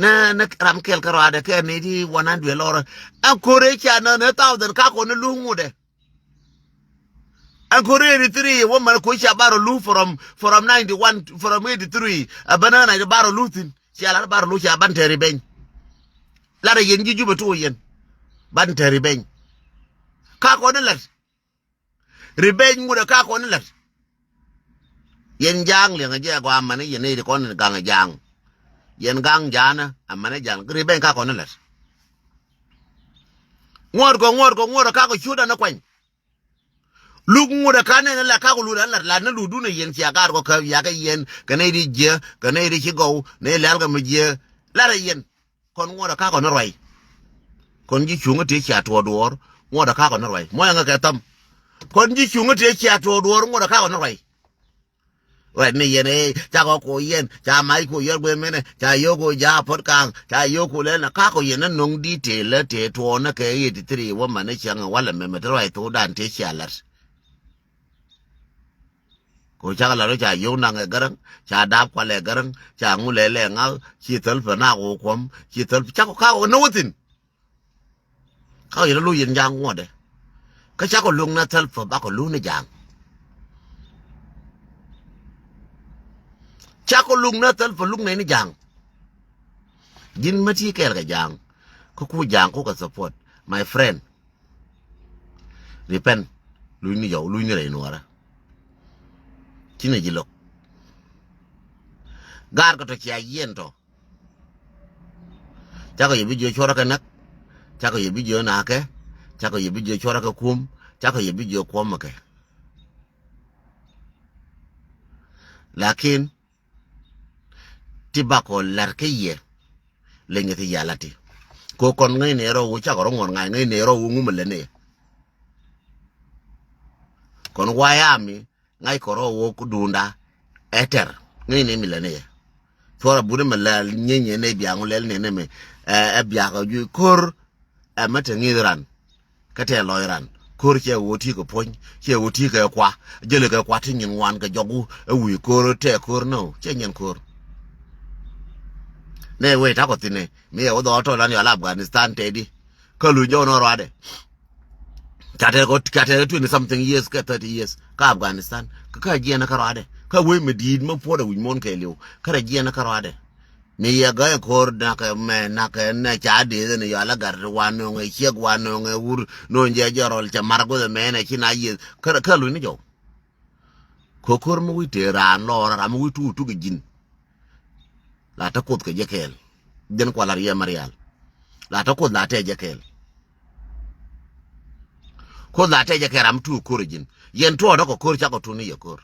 Ni, ni ram kɛl kärɔadɛ kɛ ni di one hundred lɔrä. Ɛn ko̱r ɛ ca ni, ni thousand kakɔ ni luk ŋutdɛ. Ɛn ko̱r eighty three wä mɛn ko̱ ca barɔ luk from, from ninety one, from eighty three. Ɛ bä ni ninety barɔ luk thi̱n. Cia lat barɔ luk ca ban tɛri beny. Lat ɛ yɛn ji̱ Jubɛ tuɔ yɛn. Ban tɛri beny. Kakɔ ni lat. Revenge ŋut ɛ ka kɔn ilat. Yɛn ja̱a̱ŋ liɛŋɛ jɛ gɔaa amäni yɛn nɛy ti kɔn in gaŋ ja̱a̱ŋ. Yɛn gaŋ ja̱a̱nä amäni ja̱a̱ŋ revenge ka kɔn ilat. Ŋuɔ̱t kɔ ŋuɔ̱t kɔ ŋuɔ̱t ɛ ka kɔ ciötdä ni kuany. Luk ŋuɔ̱t ɛ ka nɛn ilat ka kɔ lut ɛ lat lat ni lutdun ɛ yɛn cia gaat kɔ käp yakä yɛn kɛ nɛy ti jiɛ kɛ nɛy ti ci gɔw nɛy lɛ̈l kɛ mi jiɛ. Lat ɛ yɛn. Kɔn ŋuɔ̱t ɛ kakɔ ni ruac. Kɔn ji̱ cuŋä tëë cia tuɔɔk duɔɔr ŋuɔ̱t ɛ kakɔ ni ruac muɔ̱c ɛŋɛ kɛ thäm. Kɔn ji̱ cuŋä tëë cia tuɔɔk duɔɔr ŋuɔ̱t ɛ kakɔ ni ruac. Ruac ni yɛn ëë cakɔ ku yɛn ca mac ku yɛn guëë minɛ ca yio̱o̱k ku ja̱a̱ puɔ̱t ka̱a̱ŋ ca yio̱o̱k ku lɛl ni kakɔ yɛn ni no̱ŋ di̱t tëë lä tëë tuɔɔk ni kɛ eighty three wä mɛn ni cäŋ ɛ walɛ mɛmɛ ti ruac thokdan tëë cia la̱t. Kɛ ɣöö cakɛ la̱t ɣöö ca yio̱w naŋ ɛ gäräŋ ca daap kual ɛ gäräŋ ca ŋul ɛ lɛ ŋa̱k ci thäl pɛ naak ɣöö kuɔ̱m ci thäl pɛ cakɔ ka̱k ɣöö ni wä thi̱n. Ka̱k yɛn ɛ lo̱c yɛn ja̱a̱ŋ ŋuɔ̱tdɛ. Kä cakɔ lo̱ŋ ni thäl pɛ bakɔ lo̱ŋ ni ja̱a̱ŋ. Cakɔ lo̱ŋ ni thäl pɛ lo̱ŋ ni ja̱a̱ŋ. Ji̱n mä ti kɛɛl kɛ ja̱a̱ŋ. Kä ku ja̱a̱ŋ ku kɛ support my friend. Repent. Luny ni jɔw luny ni rɛy nuɔɔrä. Ci ni ji̱ lo̱k. Gaar kɛ tɔ cia yiɛn tɔ. Cakɔ yɛ bi jiö cuɔrä kɛ näk. Cakɔ yɛ bi jiö na̱a̱kɛ. Cakɔ yɛ bi jiö cuɔrä kɛ kuum. Cakɔ yɛ bi jiö kuɔmɛ kɛ. Lakin ti bakɔ la̱r kä yɛ. Lenyɛ ti yala ti. Ko kɔn ŋäcnɛ rɔ wu cakɔ rɔ ŋuɔ̱t ŋa̱c ŋäcnɛ rɔ wu ŋumɛ lɛ ni. Kɔn wayami ŋa̱ckɔ rɔ wu dunda. Ɛ tɛr ŋäcnɛ mi lɛ ni. Cuɔrɛ buni mɛ lɛl nyinyɛ ni biaŋ lɛl ni ni mi. Ɛ biakä ju ko̱r. Ɛmɛ te ŋi̱i̱th ran. Kä tɛɛ lɔc ran ko̱r cɛ ɣöö ti̱i̱ kɛ puɔ̱ny cɛ ɣöö ti̱i̱ kɛ kua. Jäli kɛ kua ti nyin ŋuan kɛ jɔku. Ɛ wi̱i̱ ko̱r tɛɛ ko̱r nɔ cɛ nyin ko̱r. Nɛ wee takɔ thi̱n ɛ mi ɛ wä dhɔɔl tɔl an yɔl Afghanistan tɛɛdi. Kä luny jɔw nɔ ruadɛ. Ca tɛɛ kɔ ca tɛɛ twenty something years kɛ thirty years kä Afghanistan kä kä jiɛn kä ruadɛ kä wee mi di̱i̱t mi puɔt ɛ wi̱c muɔ̱n kɛɛliw kä rɛ jiɛn kä ruadɛ. Mi yɛ gäi ko̱r nakɛ mɛ nakɛ nɛ ca dee ni yɔal a gat wa no̱ŋɛ ciek wa no̱ŋɛ wur no̱ŋ jɛ jɔrɔl cɛ mar guth mɛ nɛ ci na yieth kä kä luny ni jɔw. Ko̱ ko̱r mi wi̱c tëë raan lɔɔr ram mi wi̱c tuuk tuuk ji̱n. La te kuoth kɛ jɛ kɛɛl. Jɛn kualar yɛ Marial. La tɔ Kuoth la tɛcɛ kɛɛl. Kuoth la tɛcɛ kɛɛl ram tuuk ko̱r ji̱n. Yɛn tuɔɔk nɔ kɔ ko̱r cakɔ tuun ni yɛ ko̱r.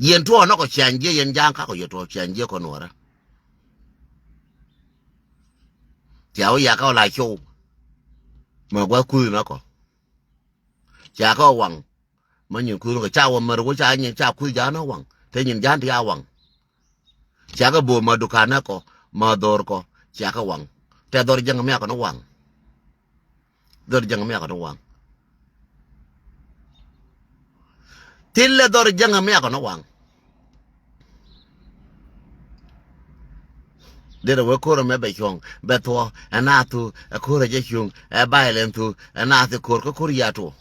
Yɛn tuɔɔk nɔ kɔ ciany jiɛ yɛn ja̱a̱ŋ kakɔ yɛ tuɔɔk ciany jiɛ kɔ nuɔrä. Cia wä yakä wä la ciow. Mɛ gua̱th kuth nɔ kɔ. Cia kɛ waŋ. Ma nyin kuth kɔ ca wä mär wä ca nyin ca kuth ja̱a̱n waŋ. Te nyin ja̱a̱n ti a waŋ. Cia kɛ bo̱o̱ ma dukanä kɔ ma dhor kɔ cia kɛ waŋ. Te dhor jäŋ miak kɔn waŋ. Dhor jäŋ miak kɔn waŋ. Thil lɛ dhor jäŋ miak kɔn waŋ. Derɛ wee ko̱r ɛmɛ bɛ cuɔ̱ŋ bɛ thuɔ ɛ naath thu ɛ ko̱r ɛ jɛ cuŋ ɛ violence thu ɛ naath ko̱r kä ko̱r yia tuɔ.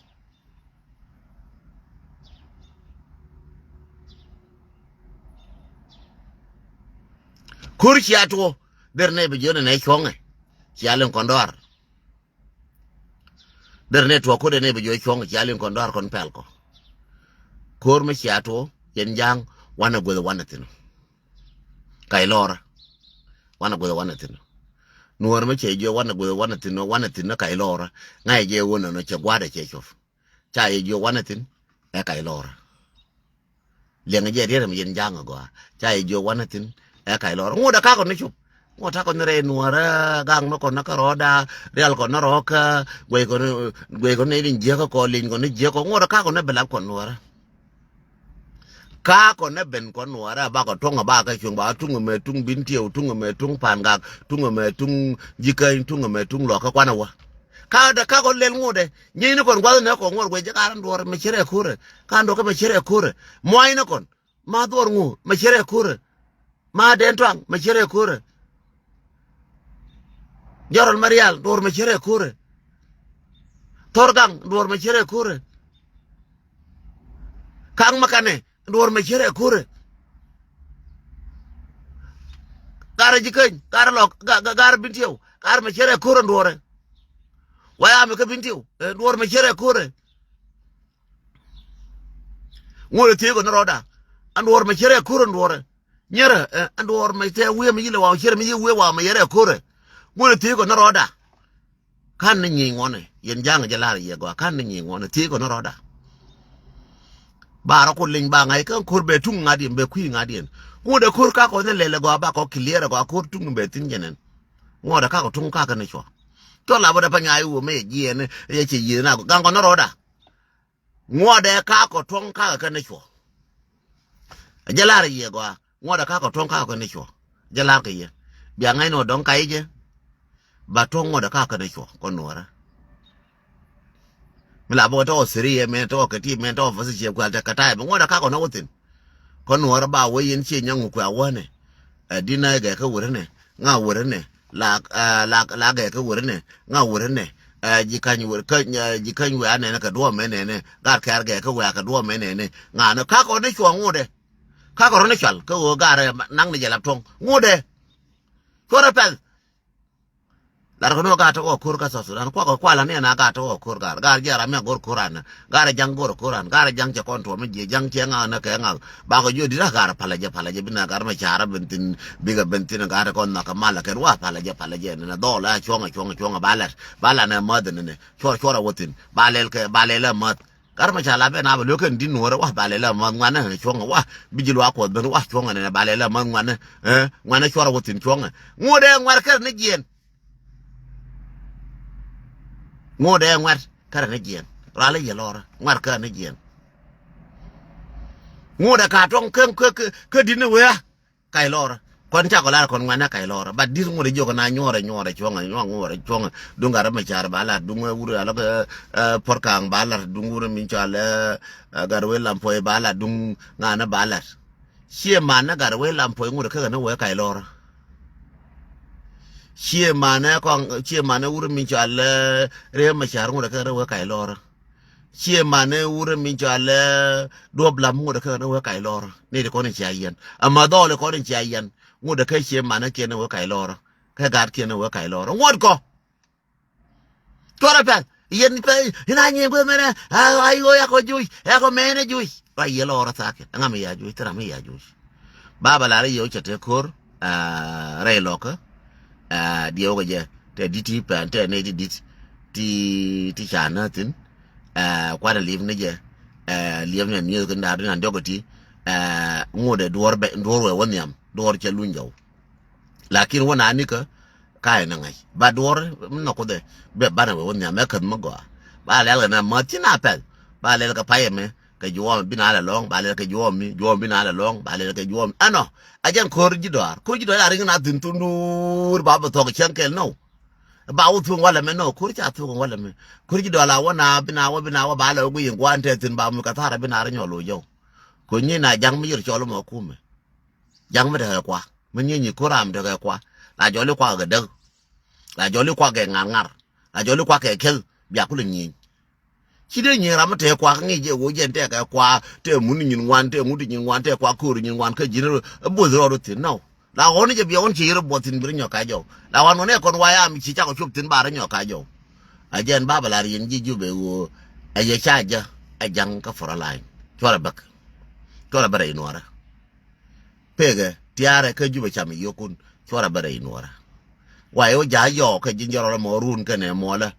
Ko̱r cia tuɔ derɛ nɛ bi jiɔn ɛnɛ cuɔ̱ŋɛ. Cia liŋ kɔn dɔar. Derɛ nɛ tuɔ ko̱r derɛ nɛ bi jiɔn cuɔ̱ŋɛ cia liŋ kɔn dɔar kɔn pɛl kɔ. Ko̱r mi cia tuɔ yɛn ja̱a̱ŋ wanɛ gueth wanɛ thi̱n. Kac lɔɔrä. Wanɛ gueth wanɛ thi̱n. Nuɔɔr mi cɛ jiɔ wanɛ gueth wanɛ thi̱n wanɛ thi̱n kac lɔɔrä. Ŋa̱c jɛ wä nɔnɔ cɛ gua̱a̱dɛ cɛ cuɔp. Ca yɛ jiök wanɛ thi̱n ɛ kac lɔɔrä. Liɛŋ jɛ riet ɛmɛ yɛn ja̱a̱ŋ agɔaa ca yɛ jiök wanɛ thi̱n ɛ kac lɔɔrä. Ŋuɔ̱t ɛ kakɔ ni cop. Ŋuɔ̱t takɔ ni rɛy nuɔ̱ɔ̱rä gaŋ ni kɔn ni kä rɔɔda. Rial kɔn ni rɔɔkä guɛc kɔn ni guɛc kɔn ni in jiäkä kɔ liny kɔn ni jiäkä ŋuɔ̱t ɛ kakɔ ni bi lap kɔn nuɔ̱ɔ̱rä. Ka kɔn nɛ ben kɔn nuɔɔrɛ bakɔ tuŋ a bakɛ cuŋ ba tuŋ mɛ tuŋ bin tiɛw tuŋ mɛ tuŋ pan gak tuŋ mɛ tuŋ jikäny tuŋ mɛ tuŋ lɔkä kuanɛ wä. Ka dɛ ka kɔn lɛl ŋuɔdɛ nyieeny ni kɔn guath nɛ kɔn ŋuɔr guɛ jɛ ka ran duɔr mɛ cierɛ kurɛ. Ka duɔr kɛ mɛ cierɛ kurɛ muɔny ni kɔn ma duɔr ŋu mɛ cierɛ kurɛ. Ma dɛn tuaŋ mɛ cierɛ kurɛ. Jɔrɔl Marial duɔr mɛ cierɛ kurɛ. Thor gaŋ duɔr mɛ cierɛ kurɛ. Kaŋ ma kanɛ duɔr mɛ cierɛ kurɛ. Garɛ jikäny garɛ lɔk garɛ bin tiɛw garɛ mɛ cierɛ kurɛ duɔrɛ. Waya mɛ kä bin tiɛw duɔr mɛ cierɛ kurɛ. Ŋuɔdɛ thiec kɔ ni rɔɔda. Ɛn duɔr mɛ cierɛ kurɛ duɔrɛ. Nyerɛ ɛn duɔr mɛ tɛ wiee mɛ yilɛ waw cierɛ mɛ yi wiee waw mɛ yɛrɛ kurɛ. Ŋuɔdɛ thiec kɔ ni rɔɔda. Kan ni nyieny ŋuɔnɛ yɛn ja̱a̱ŋ jɛ la̱r yɛ gɔaa kan ni nyieny ŋuɔnɛ thiec kɔ ni rɔɔda. Ba rɔ ku liny ba ŋa̱c kä ko̱r bɛ tuŋ ŋa̱diɛn bɛ kui̱ ŋa̱diɛn. Ŋuɔdɛ ko̱r kakɔ ni lɛl ɛ gɔaa ba kɔ clear ɛ gɔaa ko̱r tuŋ bɛ thi̱n jɛ nɛn. Ŋuɔdɛ kakɔ tuŋ kakɛ ni cua. Cua la bä dɛ pa nyaay wä mɛ jiɛn ɛ cɛ yieth na gaŋ kɔ ni rɔɔda. Ŋuɔdɛ kakɔ tuɔ̱ŋ kakɛ kɛ ni cuɔ. Jɛ lar yɛ gɔaa ŋuɔdɛ kakɔ tuɔ̱ŋ kakɛ kɛ ni cuɔ. Jɛ lar kɛ yɛ bia ŋa̱c ni wä dɔ̱ŋ kac jɛ. Ba tuɔ̱ŋ ŋuɔdɛ kakɛ kɛ ni cuɔ kɔ nuɔrä. Mi la bä wä tɔkɔ thiri yɛ mɛn tɔkɔ kɛ ti mɛn tɔkɔ fasi ciɛ kual tɛ kɛ tayɛ bä ŋuɔdɛ kakɔ ni wä thin. Kɔ nuɔrä ba wä yɛn ciɛ nyaŋ wä kuɛ a wänɛ. Ɛ dinä gɛ kɛ wä rinɛ ŋa wä rinɛ. La la la gɛ kɛ wä rinɛ ŋa wä rinɛ. Ɛ ji̱ kany wä ji̱ kany wä a nɛnɛ kɛ duɔ̱ɔ̱m mɛ nɛnɛ. Gar kɛɛr gɛ kɛ wä a kɛ duɔ̱ɔ̱m mɛ nɛnɛ. Ŋa ni kakɔ ni cuɔ ŋuɔdɛ. Kakɔ rɔ ni cual kä ɣöö garɛ naŋ ni jɛ lap tuɔ̱ŋ ŋuɔdɛ. Cuɔrɛ pɛl. Lar kɛ ni ɣöö gar tɔkɔ ko̱r kä South Sudan kuakɔ kuala ni ɛn a gar tɔkɔ ko̱r gar gar jiɛ ram mi a go̱r ko̱r an. Garɛ jaŋ go̱r ko̱r an garɛ jaŋ cɛ kɔn tuɔm mi jiɛ jaŋ cɛ ŋa̱k ni kɛ ŋa̱k. Bakɔ jiɔ di̱t a gar palɛ jɛ palɛ jɛ bi na gar mɛ carä ben thin bikɛ ben thin gar kɔn nhɔk kɛ mal kɛn wa palɛ jɛ palɛ jɛ ni na dhɔl a cuɔ̱ŋ a cuɔ̱ŋ a cuɔ̱ŋ a ba lɛt ba la nɛ mäth ni ni. Cuɔr cuɔr a wä thin ba lɛl kɛ ba lɛl a mäth. Gat ma ca la ben a bɛ luek kɛn di̱t nuɔ̱ɔ̱rɛ wa ba lɛl a ma ŋuanɛ cuɔ̱ŋɛ wa bi ji̱ luaak kuɔth ben wa cuɔ̱ŋɛ nɛnɛ ba lɛl a ma ŋuanɛ. Ŋuanɛ cuɔr a wä thi̱n cuɔ̱ŋɛ. Ŋuɔ̱t dee ŋuɛ̈t kärɛ ni jiɛn. Ŋuɔ̱t dee ŋuɛ̈t kärɛ ni jiɛn. Ralɛ yɛ lɔrä ŋuɛ̈t kärɛ ni jiɛn. Ŋuɔ̱t dee ka tuɔ̱ŋ kä kä kä di̱t ni wee a. Kac lɔɔrä. Kɔn cakɔ lar kɔn ŋuɛnɛ kac lɔɔrä. But this ŋuɔ̱t jiök na nyuɔrɛ nyuɔrɛ cuɔ̱ŋɛ nyuɔ̱ŋ ŋuɔrɛ cuɔ̱ŋɛ. Duŋ gat rɛ mɛ car ba lar duŋ wur alɔ kɛ puɔ̱r kaŋ ba lar duŋ wur mi cɔal gat wee lam puɔy ba lar duŋ ŋa̱nɛ ba lar. Cie manɛ gat wee lam puɔy ŋuɔ̱t kä kɛ ni wee kac lɔɔrä. Cie manɛ kɔŋ cie manɛ wur mi cɔal rɛ mɛ car ŋuɔ̱t kä kɛ ni wee kac lɔɔrä. Cie manɛ wurɛ mi cɔalɛ duɔp lam ŋuɔdɛ kä ni wee kac lɔrä ni ti kɔn in cia yɛn. Ama dhɔɔli kɔn in cia yɛn ŋuɔdɛ kä cie manɛ kiɛn ni wee kac lɔrä. Kä gaat kiɛn ni wee kac lɔrä ŋuɔt kɔ. Cuɔrɛ pɛl yɛn pɛl in a nyiŋ gueth mɛnɛ. Ai ɣöö yakɔ juc yakɔ mɛnɛ juc. Ruac yɛ lɔrä thakiɛn ɛŋa mi ya juc thira mi ya juc. Baba lar i̱ yɛ wä cɛ te ko̱r. Aa, rɛy lɔkä, aa, diɛw kɛ jɛ, tɛ di̱t ti pɛn, tɛ nɛy ti di̱t ti, ti ca nä thi̱n. Aa, kuanɛ li̱ep ni jɛ, aa, li̱ep ni anieth kä da̱a̱r ni an diɔk iti. Aa, ŋot ɛ duɔ̱ɔ̱r bɛ, duɔ̱ɔ̱r wɛ wä nhiam, duɔ̱ɔ̱r cɛ luny jɔw. Lakin wä na nikä, ka ɛ ni ŋa̱c. Ba duɔ̱ɔ̱r mi nɔ kuothɛ, bɛ banɛ wɛ wä nhiam, ɛ käth mi gɔaa. Ba lɛl kɛ na mäth ci na pɛl. Ba lɛl kɛ payɛ mɛ, kɛ juɔm bi na lɛ lɔŋ, ba lɛl kɛ juɔm mi, juɔm bi na lɛ lɔŋ, ba lɛl kɛ juɔm mi. Ɛnɔ, a jɛn ko̱r ji̱ dɔaar. Ko̱r ji̱ dɔaar a riŋ na thi̱n thunduur, ba bɛ thɔk cäŋ kɛl nɔ. Ba wä thuŋ walɛ mɛ nɔ, ko̱r ca thuŋ walɛ mɛ. Ko̱r ji̱ dɔaar a wä na, bi na wä, bi na wä, ba lɛ wä guiy in guan tɛ thi̱n, ba muk kɛ thar, bi na rɛ nyɔl wä jɔw. Ko̱ nyi na ja̱ŋ mi yir cɔl mɔ kumɛ. Ja̱ŋ mi tekɛ kua. Mi nyi nyi ko̱r ram tekɛ kua. La jɔli kua kɛ däk. La jɔli kua kɛ ŋa̱r ŋa̱r. La jɔli kua kɛ keth. Bia kulɛ nyieny. Ci dee nyieny ram mi tɛɛ kua kä ŋi̱i̱c jɛ ɣöö jɛn tɛɛ kɛ kua, tɛɛ mun nyin ŋuan, tɛɛ ŋut nyin ŋuan, tɛɛ kua köör nyin ŋuan, kä ji̱n rɔ, ɛ bo̱th rɔɔd rɔ thi̱n nɔ. La ɣɔn ni jɛ bia ɣɔn ci yir buɔth thi̱n bi rɔ nyɔk ka jɔw. La ɣɔn ɣɔn ɛ kɔn wa ya mi ci cakɔ cop thi̱n ba rɔ nyɔk ka jɔw. A jɛn ba bɛ la riɛn ji̱ Jubɛ ɣöö ɛ yɛ ca jɛ, ɛ ja̱ŋ kä front line. Cuarɛ bäk. Cuarɛ bä rɛy nuɔrä. Pekɛ tiaarɛ kä Jubɛ cam i̱ yokun, cuarɛ bä rɛy nuɔrä. Wa i̱ wä ja̱ yɔɔk kä ji̱n jɔrɔ mɔ run kɛnɛ muɔlä.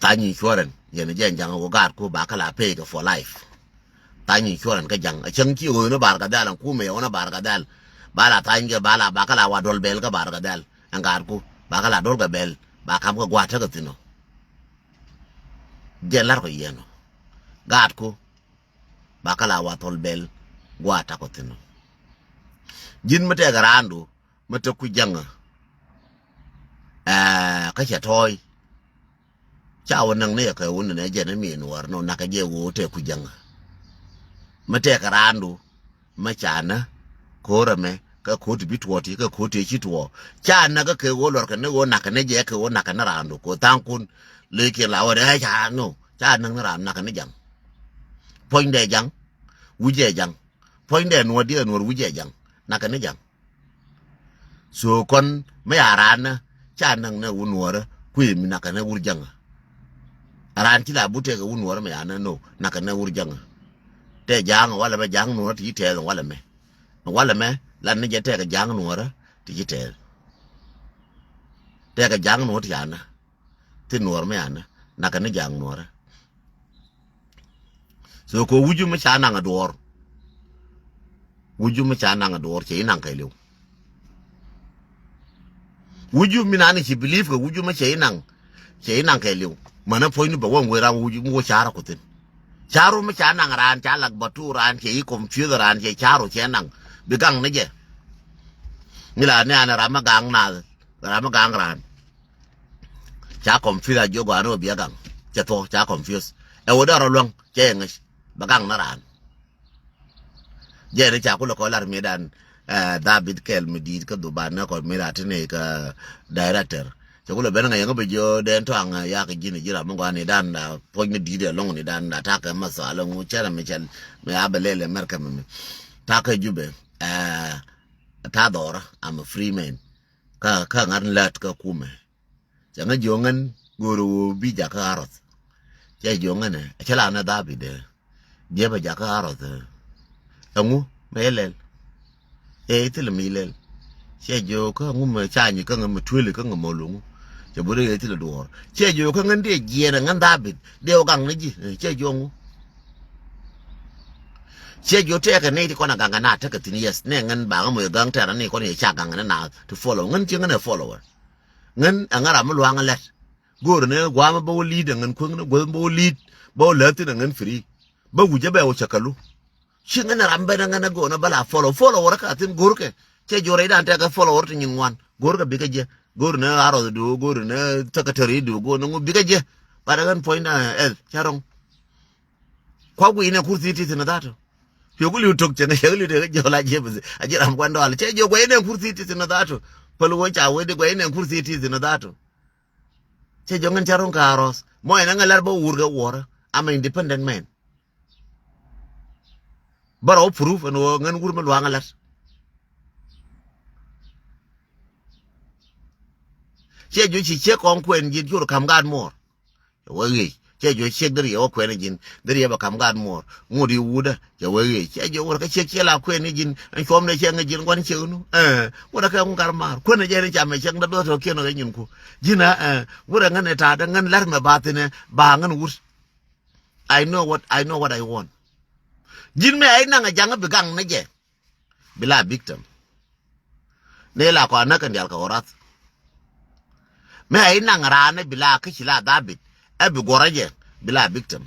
Thany insurance, yɛn jɛ ja̱ŋ wä gaatku ba kä la pekɛ for life. Thany insurance kä ja̱ŋ. A cäŋ ci ɣöö ni Bar Gadhɛl, an kumɛ yɛ wä ni Bar Gadhɛl. Ba la thany kɛ, ba la, ba kä la wa duɔl bɛl kä Bar Gadhɛl. Ɛn gaatku, ba kä la duɔl kɛ bɛl, ba kam kɛ gua̱a̱t tekɛ thi̱n ɔ. Jɛ lar kɔ yɛn ɔ. Gaatku, ba kä la wa thol bɛl, gua̱a̱t tekɔ thi̱n ɔ. Ji̱n mi tɛkɛ raandu, mi te ku jäŋä. Ɛɛ, kä cɛ tɔɔy. Ca wä näk ni yɛ kɛ wun ni nɛ jɛn mi nuɔr nɔ, nakä jɛ woo te ku jäŋä. Mi tɛkɛ raandu, mi ca nä ko̱r ɛmɛ, kä ko̱r ti bi tuɔɔk ti, kä ko̱r ti ci tuɔɔk. Ca nä kä kɛ woo luɔr kɛ ni woo nakä ni jɛ kɛ woo nakä ni raandu. Ko̱ tha̱a̱ŋkun, ley kiɛn la wä dee ca nɔ, ca näk ni raan nakä ni ja̱ŋ. Puɔ̱nydɛ ja̱ŋ, wi̱cɛ ja̱ŋ. Puɔ̱nydɛ nuɔr diɛ nuɔr wi̱cɛ ja̱ŋ, nakä ni ja̱ŋ. So kɔn mi ya raan nä, ca näk nä wun nuɔrä, kui̱ mi nakä nä wur jäŋä. Raan ci la but tɛkɛ wun nuɔrä mi ya nä no, nakä nä wur jäŋä. Tɛ ja̱a̱ŋ walɛ mɛ, ja̱a̱ŋ nuɔrä ti ci tɛɛth walɛ mɛ. Walɛ mɛ, lan ni jɛ tɛkɛ ja̱a̱ŋ nuɔrä ti ci tɛɛth. Tɛkɛ ja̱a̱ŋ nuɔrä ti ya nä. Thin nuɔr mi anä, nakä ni ja̱a̱ŋ nuɔrä. So kɛ wi̱cu mi ca naŋ a duɔɔr. Wi̱cu mi ca naŋ a duɔɔr, cɛ inaŋ kɛɛliw. Wi̱cu mi nani ci believe kɛ wi̱cu mi cɛ inaŋ, cɛ inaŋ kɛɛliw. Mänä puɔ̱nyni bɛ wä ŋuɛ ram wi̱cu mi wä ca̱rä ku thin. Ca̱ru mi ca naŋ raan, ca lak batu raan, cɛ i̱ confuse raan, cɛ ca̱ru cɛ naŋ. Bi gaŋ ni jɛ. Ni la ni anɛ ram mi gaŋ naath, ram mi gaŋ raan. Ca confuse a jiök gɔaa ni wä bia gaŋ. Cɛ thuɔ̱k, ca confuse. Ɛ wä dee rɔ luäŋ, cɛ yɛ ŋäc. Bɛ gaŋ ni raan. Jɛ ni ca kulɛ kɔ lar mi dan, eh, dhabit kɛl mi di̱i̱t kä dhuban ni kɔ mi rat ni kä director. Cɛ kulɛ ben ŋa yɛŋ bɛ jiö den tɔaŋ, eh, yak ji̱n ji̱ ram mi gɔaa ni dan da puɔ̱ny ni di̱i̱t ɛlɔŋ ni dan da takɛ ma thal ŋu cɛn mi cɛn mi a bɛ lɛl ɛ mɛr kɛ mi mi. Takɛ Jubɛ, eh, ta dhɔrä, I'm a free man. Kä, kä ŋa̱t lät kä kumɛ. Cɛ ŋä jiɔŋ ŋän go̱o̱r ɣöö bi jakä Aroth. Cɛ jiɔŋ ŋän ɛ cɛ la nɛ dhapidɛ. Jiɛpɛ jakä Aroth ɛ. Ɛŋu mɛ ilɛl. Ɛ ithilɛ mi ilɛl. Cɛ jiɔk kä ŋu mɛ cany kä ŋä mɛ tueli kä ŋä mɔ luŋu. Cɛ buri ɛ ithilɛ duɔɔr. Cɛ jiɔk kä ŋän diɛ jiɛn ɛ ŋän dhapid. Diɛ wä gaŋ ni ji̱. Cɛ jiɔk ŋu. Cɛ jiɔk tɛkɛ nɛy ti kɔn ɛ gaŋ kɛ na tekɛ thin, yes. Nɛ ŋän baŋä mɔ ɛ gaŋ tɛrɛ ni kɔn ɛ ca gaŋ ni na ti follow. Ŋän ci ŋän ɛ follower. Ŋän ɛ ŋä ram mi luaŋ ɛ lɛt. Go̱o̱r ni gua̱a̱m bä wä li̱i̱t ɛ ŋän kueŋni guäth bä wä li̱i̱t bä wä läthin ɛ ŋän free. Bä wi̱cä bɛ wä cäkälu. Ci ŋän ɛ ram ben ɛ ŋän ɛ go̱o̱r ni bä la follow. Follower kä a thin go̱o̱r kɛ. Cɛ jiɔk rɛydan tɛkɛ follower ti nyin ŋuan. Go̱o̱r kɛ bikɛ jiɛ. Go̱o̱r ni Aroth du, go̱o̱r ni secretary du, go̱o̱r ni ŋu bikɛ jiɛ. But ɛ ŋän puɔ̱nydan ɛ, cä rɔ̱ŋ. Kua guiy nɛ kurthi ti thin a dhatu. Piɛ ku liu tok cɛ ŋä cɛ liu tok jɔl a jiɛ bisi. A jiɛ ram kuan dɔal. Cɛ jiɔ guiy nɛ kurthi ti thin a dhatu. Päl wä ca wee di guiy nɛ kurthi ti thin a dhatu. Cɛ jiɔ ŋän ca ruŋ ka Aroth. Mɔ ɛn ɛ ŋä lar bä wur kɛ wuɔrä. I'm an independent man. Bä rɔ proof ɛn wä ŋän wur mi luaŋ a lat. Cɛ jiɔ ci cɛ kɔŋ kuɛn ji̱ jur kam gaat muɔr. Wä ɣiec. Cɛ jiɔ ciek deri yɛ wä kuɛn ji̱n, deri yɛ bɛ kam gaat muɔɔr. Ŋut i̱ wutdä cɛ wee ɣëë, cɛ jiɔ wut kä ciek ciɛ la kuɛn ji̱n. Ɛn cuɔmdɛ cɛ ŋäc ji̱n gua̱n ciek nu. Ɛ wut ɛ kɛ ŋu gar maar kuɛn jɛ ni cam ɛ ciek dä duɔth tɔ kiɛn ɔ kɛ nyin ku. Ji̱n ɛ wut ɛ ŋän ɛ ta̱a̱dä ŋän la̱r mɛ ba thi̱n ɛ ba ŋän wut. I know what, I know what I want. Ji̱n mɛ ɛ naŋ ɛ jaŋ bi gaŋ ni jɛ. Bi la victim. Ni la kɔn näk kɛn dial kɛ wä rath. Mɛ a inaŋ raan bi la kä ci la dhabit ɛ bi guɔrä jɛ bi la victim.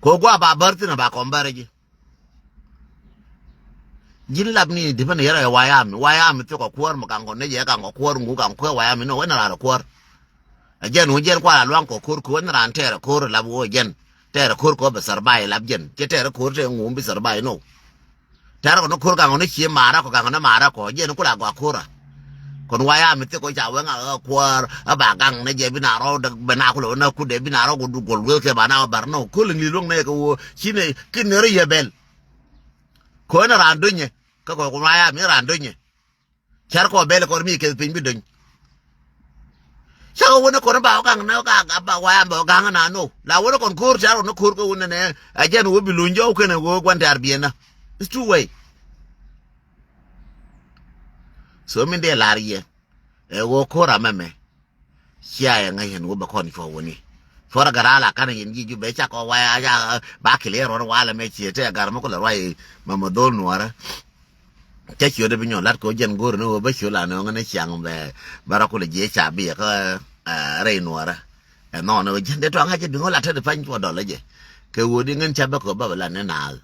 Kɛ gua ba bär thin a ba kɔn bär ji̱. Ji̱n lap ni dipä ni yɛrɛ wayami wayami thikɔ kuäär mi kaŋ kɔ ni jɛ kaŋ kɔ kuäär ŋu kaŋ kuäär wayami ni wä ni raan kuäär. Ɛ jɛn wä jɛn kual a luaŋ kɔ ko̱r kɛ wä ni raan tɛɛrɛ ko̱r lap wä jɛn. Tɛɛrɛ ko̱r kɛ wä bɛ thɛr bay lap jɛn. Cɛ tɛɛrɛ ko̱r tɛ ŋuum bi thɛr bay no. Tɛɛrɛ kɔ ni ko̱r gaŋ kɔ ni cie maarä kɔ gaŋ kɔ ni maarä kɔ jɛn kula gɔa ko̱ra. Kɔn waya mi thik kɔ ca wä ŋa ɣä kuäär ɛ ba gaŋ ni jɛ bi na rɔ däk bɛ na kulɛ wä na kudɛ bi na rɔ kɔ du gɔl wek kɛ ba na wä bar no. Ko̱l ŋi̱i̱l wä ŋa yɛ kɛ wä ci ni kin ni rɔ yɛ bɛl. Kɔ ni raan dunyɛ kä kɔ kɔn waya mi raan dunyɛ. Car kɔ bɛl kɔn mi keth piny bi dony. Cakɔ wä ni kɔn ba wä gaŋ ni wä gaŋ ba waya ba wä gaŋ na no la wä ni kɔn ko̱r car wä ni ko̱r kä wä ni nɛ. A jɛn wä bi luny jɔw kɛn wä guan tɛr biɛn na. It's two way. So min dee lar yɛ ɛ wä ko̱r a mɛmɛ. Cia yɛ ŋäc yɛn wä bɛ kɔn cuɔ wä ni. Cuɔrɛ gɛ ral a kanɛ yɛn ji̱ ju bɛ cakɔ waya ba kiliɛ ruɔn walɛ mɛ ciɛ tɛ gar mɛ kulɛ ruay. Mɛ mɛ dhol nuɔrɛ. Cä ciötdä bi nyɔk la̱t kɛ ɣöö jɛn go̱o̱ri ni ɣöö bä ciöt la ni ɣöö ŋän ni ciaŋ bɛ bä rɔ kulɛ jiɛ ca bi yɛ kä rɛy nuɔɔrä. Ɛ nhɔk ni ɣöö jɛn dee tɔ̱a̱ŋ ŋa̱c jɛ duŋ ɣöö la te di pa̱ny cuɔ dɔl ɛ jɛ kɛ ɣöö di ŋän ca bä kɛ ɣöö bä bɛ la ni naath.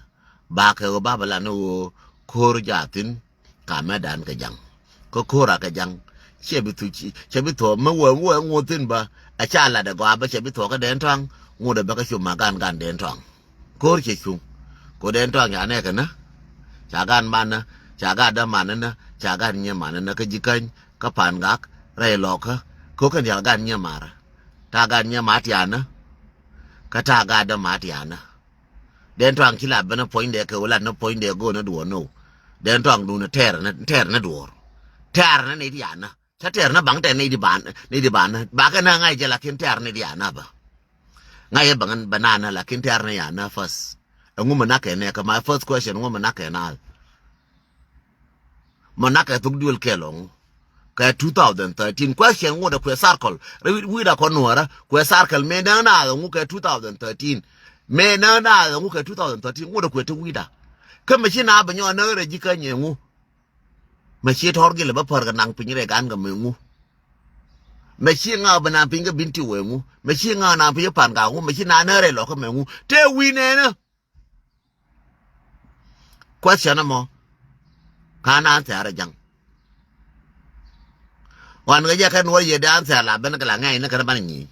Ba kɛ ɣöö ba bɛ la ni ɣöö ko̱r jaa thi̱n. Ka mɛ dan kɛ jaŋ kä ko̱r a kɛ jaŋ. Ciɛ bi thuc ciɛ bi thuɔ̱ɔ̱p mi wee wee ŋuɔ̱t thi̱n bä ɛ ca lat ɛ gɔaa bä ciɛ bi thuɔ̱ɔ̱k kä dee tɔ̱a̱ŋ. Ŋuɔ̱t ɛ bä kä cum ma gan gan dee tɔ̱a̱ŋ. Ko̱r cɛ cuŋ. Ko dee tɔ̱a̱ŋ ca nɛɛkɛ nä. Ca gan manä ca gat dämanä nä ca gat nyimanä nä kä ji̱ käny kä pa̱a̱n gak rɛy lɔkä. Ko kɛn diaal gat nyimarä. Ta gat nyima tianä. Kä ta gat däma tianä. Dee tɔ̱a̱ŋ ci la ben puɔ̱nydɛ kɛ wä lat ni puɔ̱nydɛ go̱o̱n ni duɔ̱ɔ̱r ni wä. Dee tɔ̱a̱ŋ duundɛ tɛɛr ni tɛɛr ni duɔ̱ɔ̱r. Tɛɛr ni nɛy tianä. Cä tɛɛr ni baŋ tɛɛr nɛy di ba̱a̱n nɛy di ba̱a̱n ni bakɛ nä ŋa̱c jɛ lakin tɛɛr ni di anä bä. Ŋa̱c jɛ baŋ bɛ nanä lakin tɛɛr ni anä first. Ɛŋu mi nakɛ nɛ kɛ my first question ŋu mi nakɛ naath. Mi nakɛ thuk duël kɛɛl ɔŋu. Kɛ two thousand thirteen question ŋu dɛ kuɛ circle rɛ wi̱i̱ da kɔn nuɔrä kuɛ circle mëë näk naath ɔŋu kɛ two thousand thirteen. Mëë näk naath ɔŋu kɛ two thousand thirteen ŋu dɛ kuɛ te wi̱i̱ da. Kä mi ci na bɛ nyɔk näk rɛ ji̱ kä nyɛ ŋu. Mɛ ci tɔr gilɛ bä pär kɛ naŋ piny rɛ gan kɛ mɛ ŋu. Mɛ ci ŋa̱ bɛ naŋ piny kɛ bin ti wɛ ŋu. Mɛ ci ŋa̱ naŋ piny pan ka ŋu mɛ ci na nä rɛ lɔ kɛ mɛ ŋu. Te wi̱i̱ nɛnä. Question mɔ. Ka na answer jaŋ. Wan kɛ jɛ kɛn wä yɛ de answer la ben kɛ la ŋɛny ni kɛn ban nyi.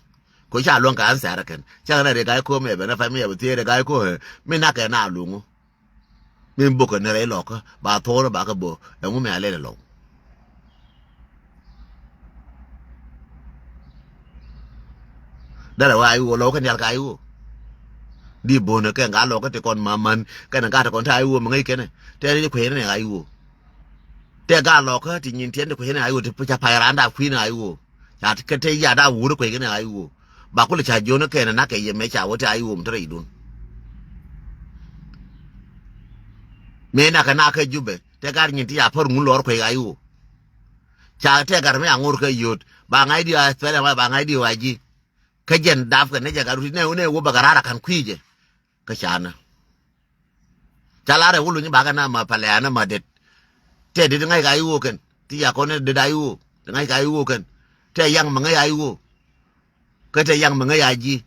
Ko ca luɔŋ kɛ answer kɛn ca kɛn ri gai ko mɛ ben a family bɛ thiee ri gai ko. Mi na kɛ na luŋu. Min bokɛ ni rɛy lɔkä ba thɔɔrä ba kä bö ɛŋu mi a lɛl ɛlɔw. Dɛrɛ wä a iwuɔ lɔw kɛn yal ka iwuɔ. Di bönä kɛn ka lɔkä ti kɔn ma man kɛn ka ti kɔn ta iwuɔ mi ŋäc kɛnɛ tɛ ni kuecni a iwuɔ. Tɛ ka lɔkä ti nyin tiɛn ti kuecni a iwuɔ ti ca pay randa kui̱ni a iwuɔ. Ca kɛ te ya da wuri kuecni a iwuɔ. Ba kulɛ ca jiɔni kɛn na kɛ yɛ mɛ ca wä ti a iwuɔ mi ti rɛy dun. Mëë na kɛ na kɛ Jubɛ tɛ gat nyin ti ya pär ŋun lɔr kuec a iwuɔ. Ca tɛ gat mi a ŋur kɛ yot ba ŋa̱c di a thɛlɛ ma ba ŋa̱c di wa ji̱. Kä jɛn dap kɛ ni jɛ gat ruti ne ne wä bɛ gat rara kan kui̱ jɛ. Kä ca nä. Ca lar ɛ wä luny bakɛ na ma palɛ anä ma det. Tɛ dit ŋa̱c ka i̱ wä kɛn ti ya kɔn ni det a i̱ wä. Ŋa̱c ka i̱ wä kɛn tɛ yaŋ ma ŋäc a i̱ wä. Kä tɛ yaŋ ma ŋäc a ji̱.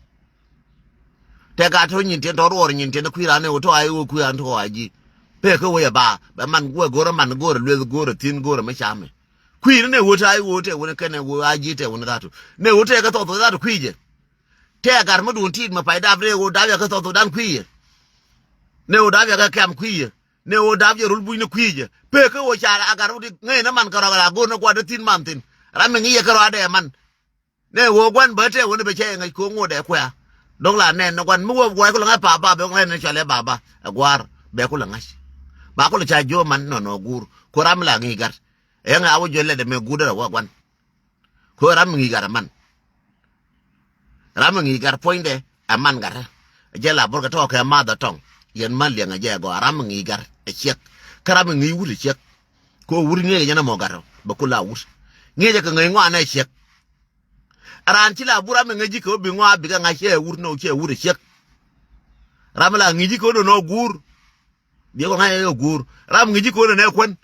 Tɛ ka tɔ nyin tiɛn tɔ ruɔr nyin tiɛn kui̱ ran ni wä tɔ a i̱ wä kui̱ ran tɔ a ji̱. Pek kä wä yɛ ba bɛ man wä go̱rä man go̱rä lueth go̱rä thi̱n go̱rä mi camɛ. Kui̱ ni ne wä tɛ a i̱ wä tɛ wä ni kɛn ɛ wä a ji̱ tɛ wä ni dhatu ne wä tɛ kɛ thɔth dhatu kui̱ jɛ. Tɛ gat mi duun tiit mi pay dap ree ɣöö dap yɛ kä South Sudan kui̱ yɛ. Ne ɣöö dap yɛ kä kɛm kui̱ yɛ. Ne ɣöö dap yɛ rul buc ni kui̱ yɛ. Pek kä ɣöö ca agat rut ŋäc ni man kärɔak la go̱o̱r ni gua̱t ni thi̱n man thi̱n. Ram mi ŋi̱i̱c yɛ kärɔak dee man. Ne ɣöö gua̱n bä tëë ɣöö ni bɛ cɛ yɛ ŋäc ko̱o̱ŋ ŋot ɛ kuɛ̈ɛ̈. Dho̱ŋ la nɛn ni gua̱n mi wä gua̱c ku lɛ ŋa̱c papa bɛ ŋa̱c ni cɔal ɛ baba. Ɛ gua̱a̱r bɛ ku lɛ ŋa̱c. Ba ku lɛ ca jiö man nɔnɔ guur. Ku ram la ŋi̱i̱c gat. Ɛ ŋa̱c a wä jiö lɛt ɛmɛ guur derɛ wä gua̱n. Ku ram mi ŋi̱i̱c gat ɛ man. Ram mi ŋi̱i̱c gat puɔ̱nydɛ ɛ man gat. Jɛ la bor kɛ tɔ̱ kɛ math ɛ tɔŋ. Yɛn man liɛŋ ɛ jɛ ɛ gɔaa, ram mi ŋi̱i̱c gat ɛ ciek. Kä ram mi ŋi̱i̱c wut ɛ ciek. Kɛ wut ŋi̱i̱c ɛ jɛn ɛmɔ gat ɔ bɛ kula wut. Ŋi̱i̱c ɛ kɛ ŋäc ŋɔanɛ ɛ ciek. Raan ci la bur ram mi ŋäc ji̱ kɛ wä bi ŋɔaa bikɛ ŋa̱c cɛ wur nɔ cɛ wur ɛ ciek. Ram mi la ŋi̱c ji̱ kɛ wä nɔ nɔ guur. Biɛ kɔ ŋa̱c ɛ guur. Ram mi ŋi̱c ji̱ kɛ wä nɔ nɛ kuän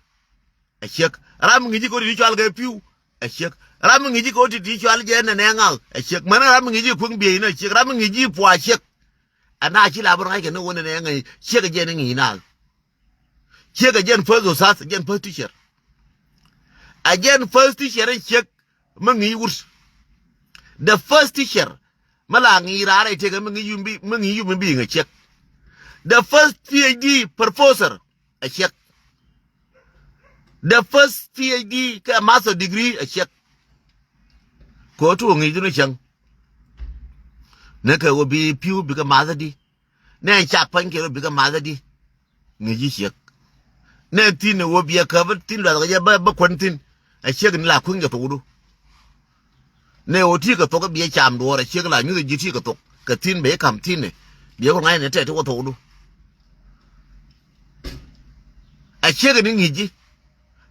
ɛ ciek. Ram mi ŋi̱c ji̱ kɛ wä ti ti cual kɛ pi̱w ɛ ciek. Ram mi ŋi̱c ji̱ kɛ wä ti ti cual jɛ nɛ nɛ ŋa̱l ɛ ciek. Mɛn ram mi ŋi̱c ji̱ kueŋ biɛ inɔ ciek. Ram mi ŋi̱c ji̱ puɔ ɛ ciek. Ɛn na ci la bur ŋa̱c kɛ ni wä nɛ nɛ ŋäc ciek ɛ jɛ ni ŋi̱c naal. Ciek ɛ jɛn first usath, jɛn first teacher. Ɛ jɛn first teacher in ciek mi ŋi̱i̱c wut. The first teacher mi la ŋi̱i̱c raar ɛ tëkɛ mi ŋi̱i̱c yum bi, mi ŋi̱i̱c yum bi ŋi̱i̱c ciek. The first P H D professor ɛ ciek. The first P H D kɛ master degree ɛ ciek. Kɛ ɣöö ti wä ŋi̱i̱c dhun cäŋ. Ni kɛ ɣöö bi pi̱w bikɛ math di. Nɛ cak pa̱ny kɛ ɣöö bikɛ math di. Ŋi̱i̱c ji̱ ciek. Nɛ thi̱n ɛ ɣöö biɛ käp thi̱n luath kɛ jɛ bä, bä kuän thi̱n. Ɛ ciek ni la kui̱ŋ jɛ thokdu. Nɛ ɣöö ti kɛ thok biɛ cam duɔ̱ɔ̱r ɛ ciek la nyuth ji̱ ti kɛ thok. Kɛ thi̱n bɛ i̱ ka̱m thi̱n ɛ. Biɛ kɔ ŋa̱c ni tɛt ti wä thokdu. Ɛ ciek ni ŋi̱i̱c ji̱.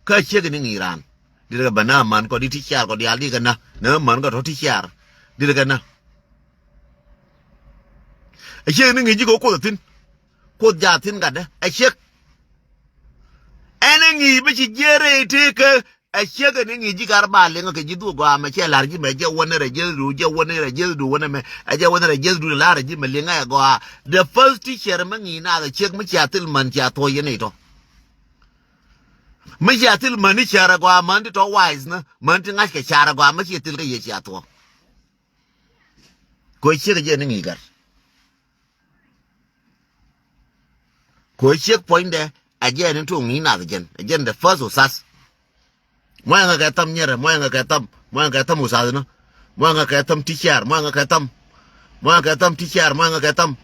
Kä ɛ ciek ni ŋi̱i̱c raan. Dit kɛ bä na man kɔ di ti ciar kɔ diaal di kɛ na. Na man kɔ tɔ ti ciar. Dit kɛ na. Ɛ ciek ni ŋi̱i̱c ji̱ kɛ wä kuoth ɛ thi̱n. Kuoth jaa thi̱n gatdä ɛ ciek. Ɛn ɛ ŋi̱i̱c bä ci jiɛɛr rɛy tëëkä. Ɛ ciek ɛn ɛ ŋi̱i̱c ji̱ kar ba liŋä kɛ ji̱ dhuk gɔaa mɛ cɛ la̱r ji̱ mɛ jɛ wänɛ rɛ ji̱ du jɛ wänɛ rɛ ji̱ du wänɛ mɛ ɛ jɛ wänɛ rɛ ji̱ du la̱r ji̱ mɛ liŋä ɛ gɔaa. The first teacher mɛ ŋi̱i̱c naath ɛ ciek mi cia thil män cia thuɔ̱c yɛn i̱ tɔ. Mi cia thil män i̱ car ɛ gɔaa män ti tɔ wise ni män ti ŋa̱ckɛ car ɛ gɔaa mi cia thil kä yɛ cia thuɔ̱k. Kɛ ɣöö ciek ɛ jɛ ni ŋi̱i̱c gat. Kɛ ɣöö ciek puɔ̱nydɛ ɛ jɛ ni tuŋ ni nath jɛn ɛ jɛn the first usath. Muɔ̱ŋɛ kɛ tham nyɛrɛ muɔ̱ŋɛ kɛ tham muɔ̱ŋɛ kɛ tham usath ni. Muɔ̱ŋɛ kɛ tham teacher muɔ̱ŋɛ kɛ tham. Muɔ̱ŋɛ kɛ tham teacher muɔ̱ŋɛ kɛ tham.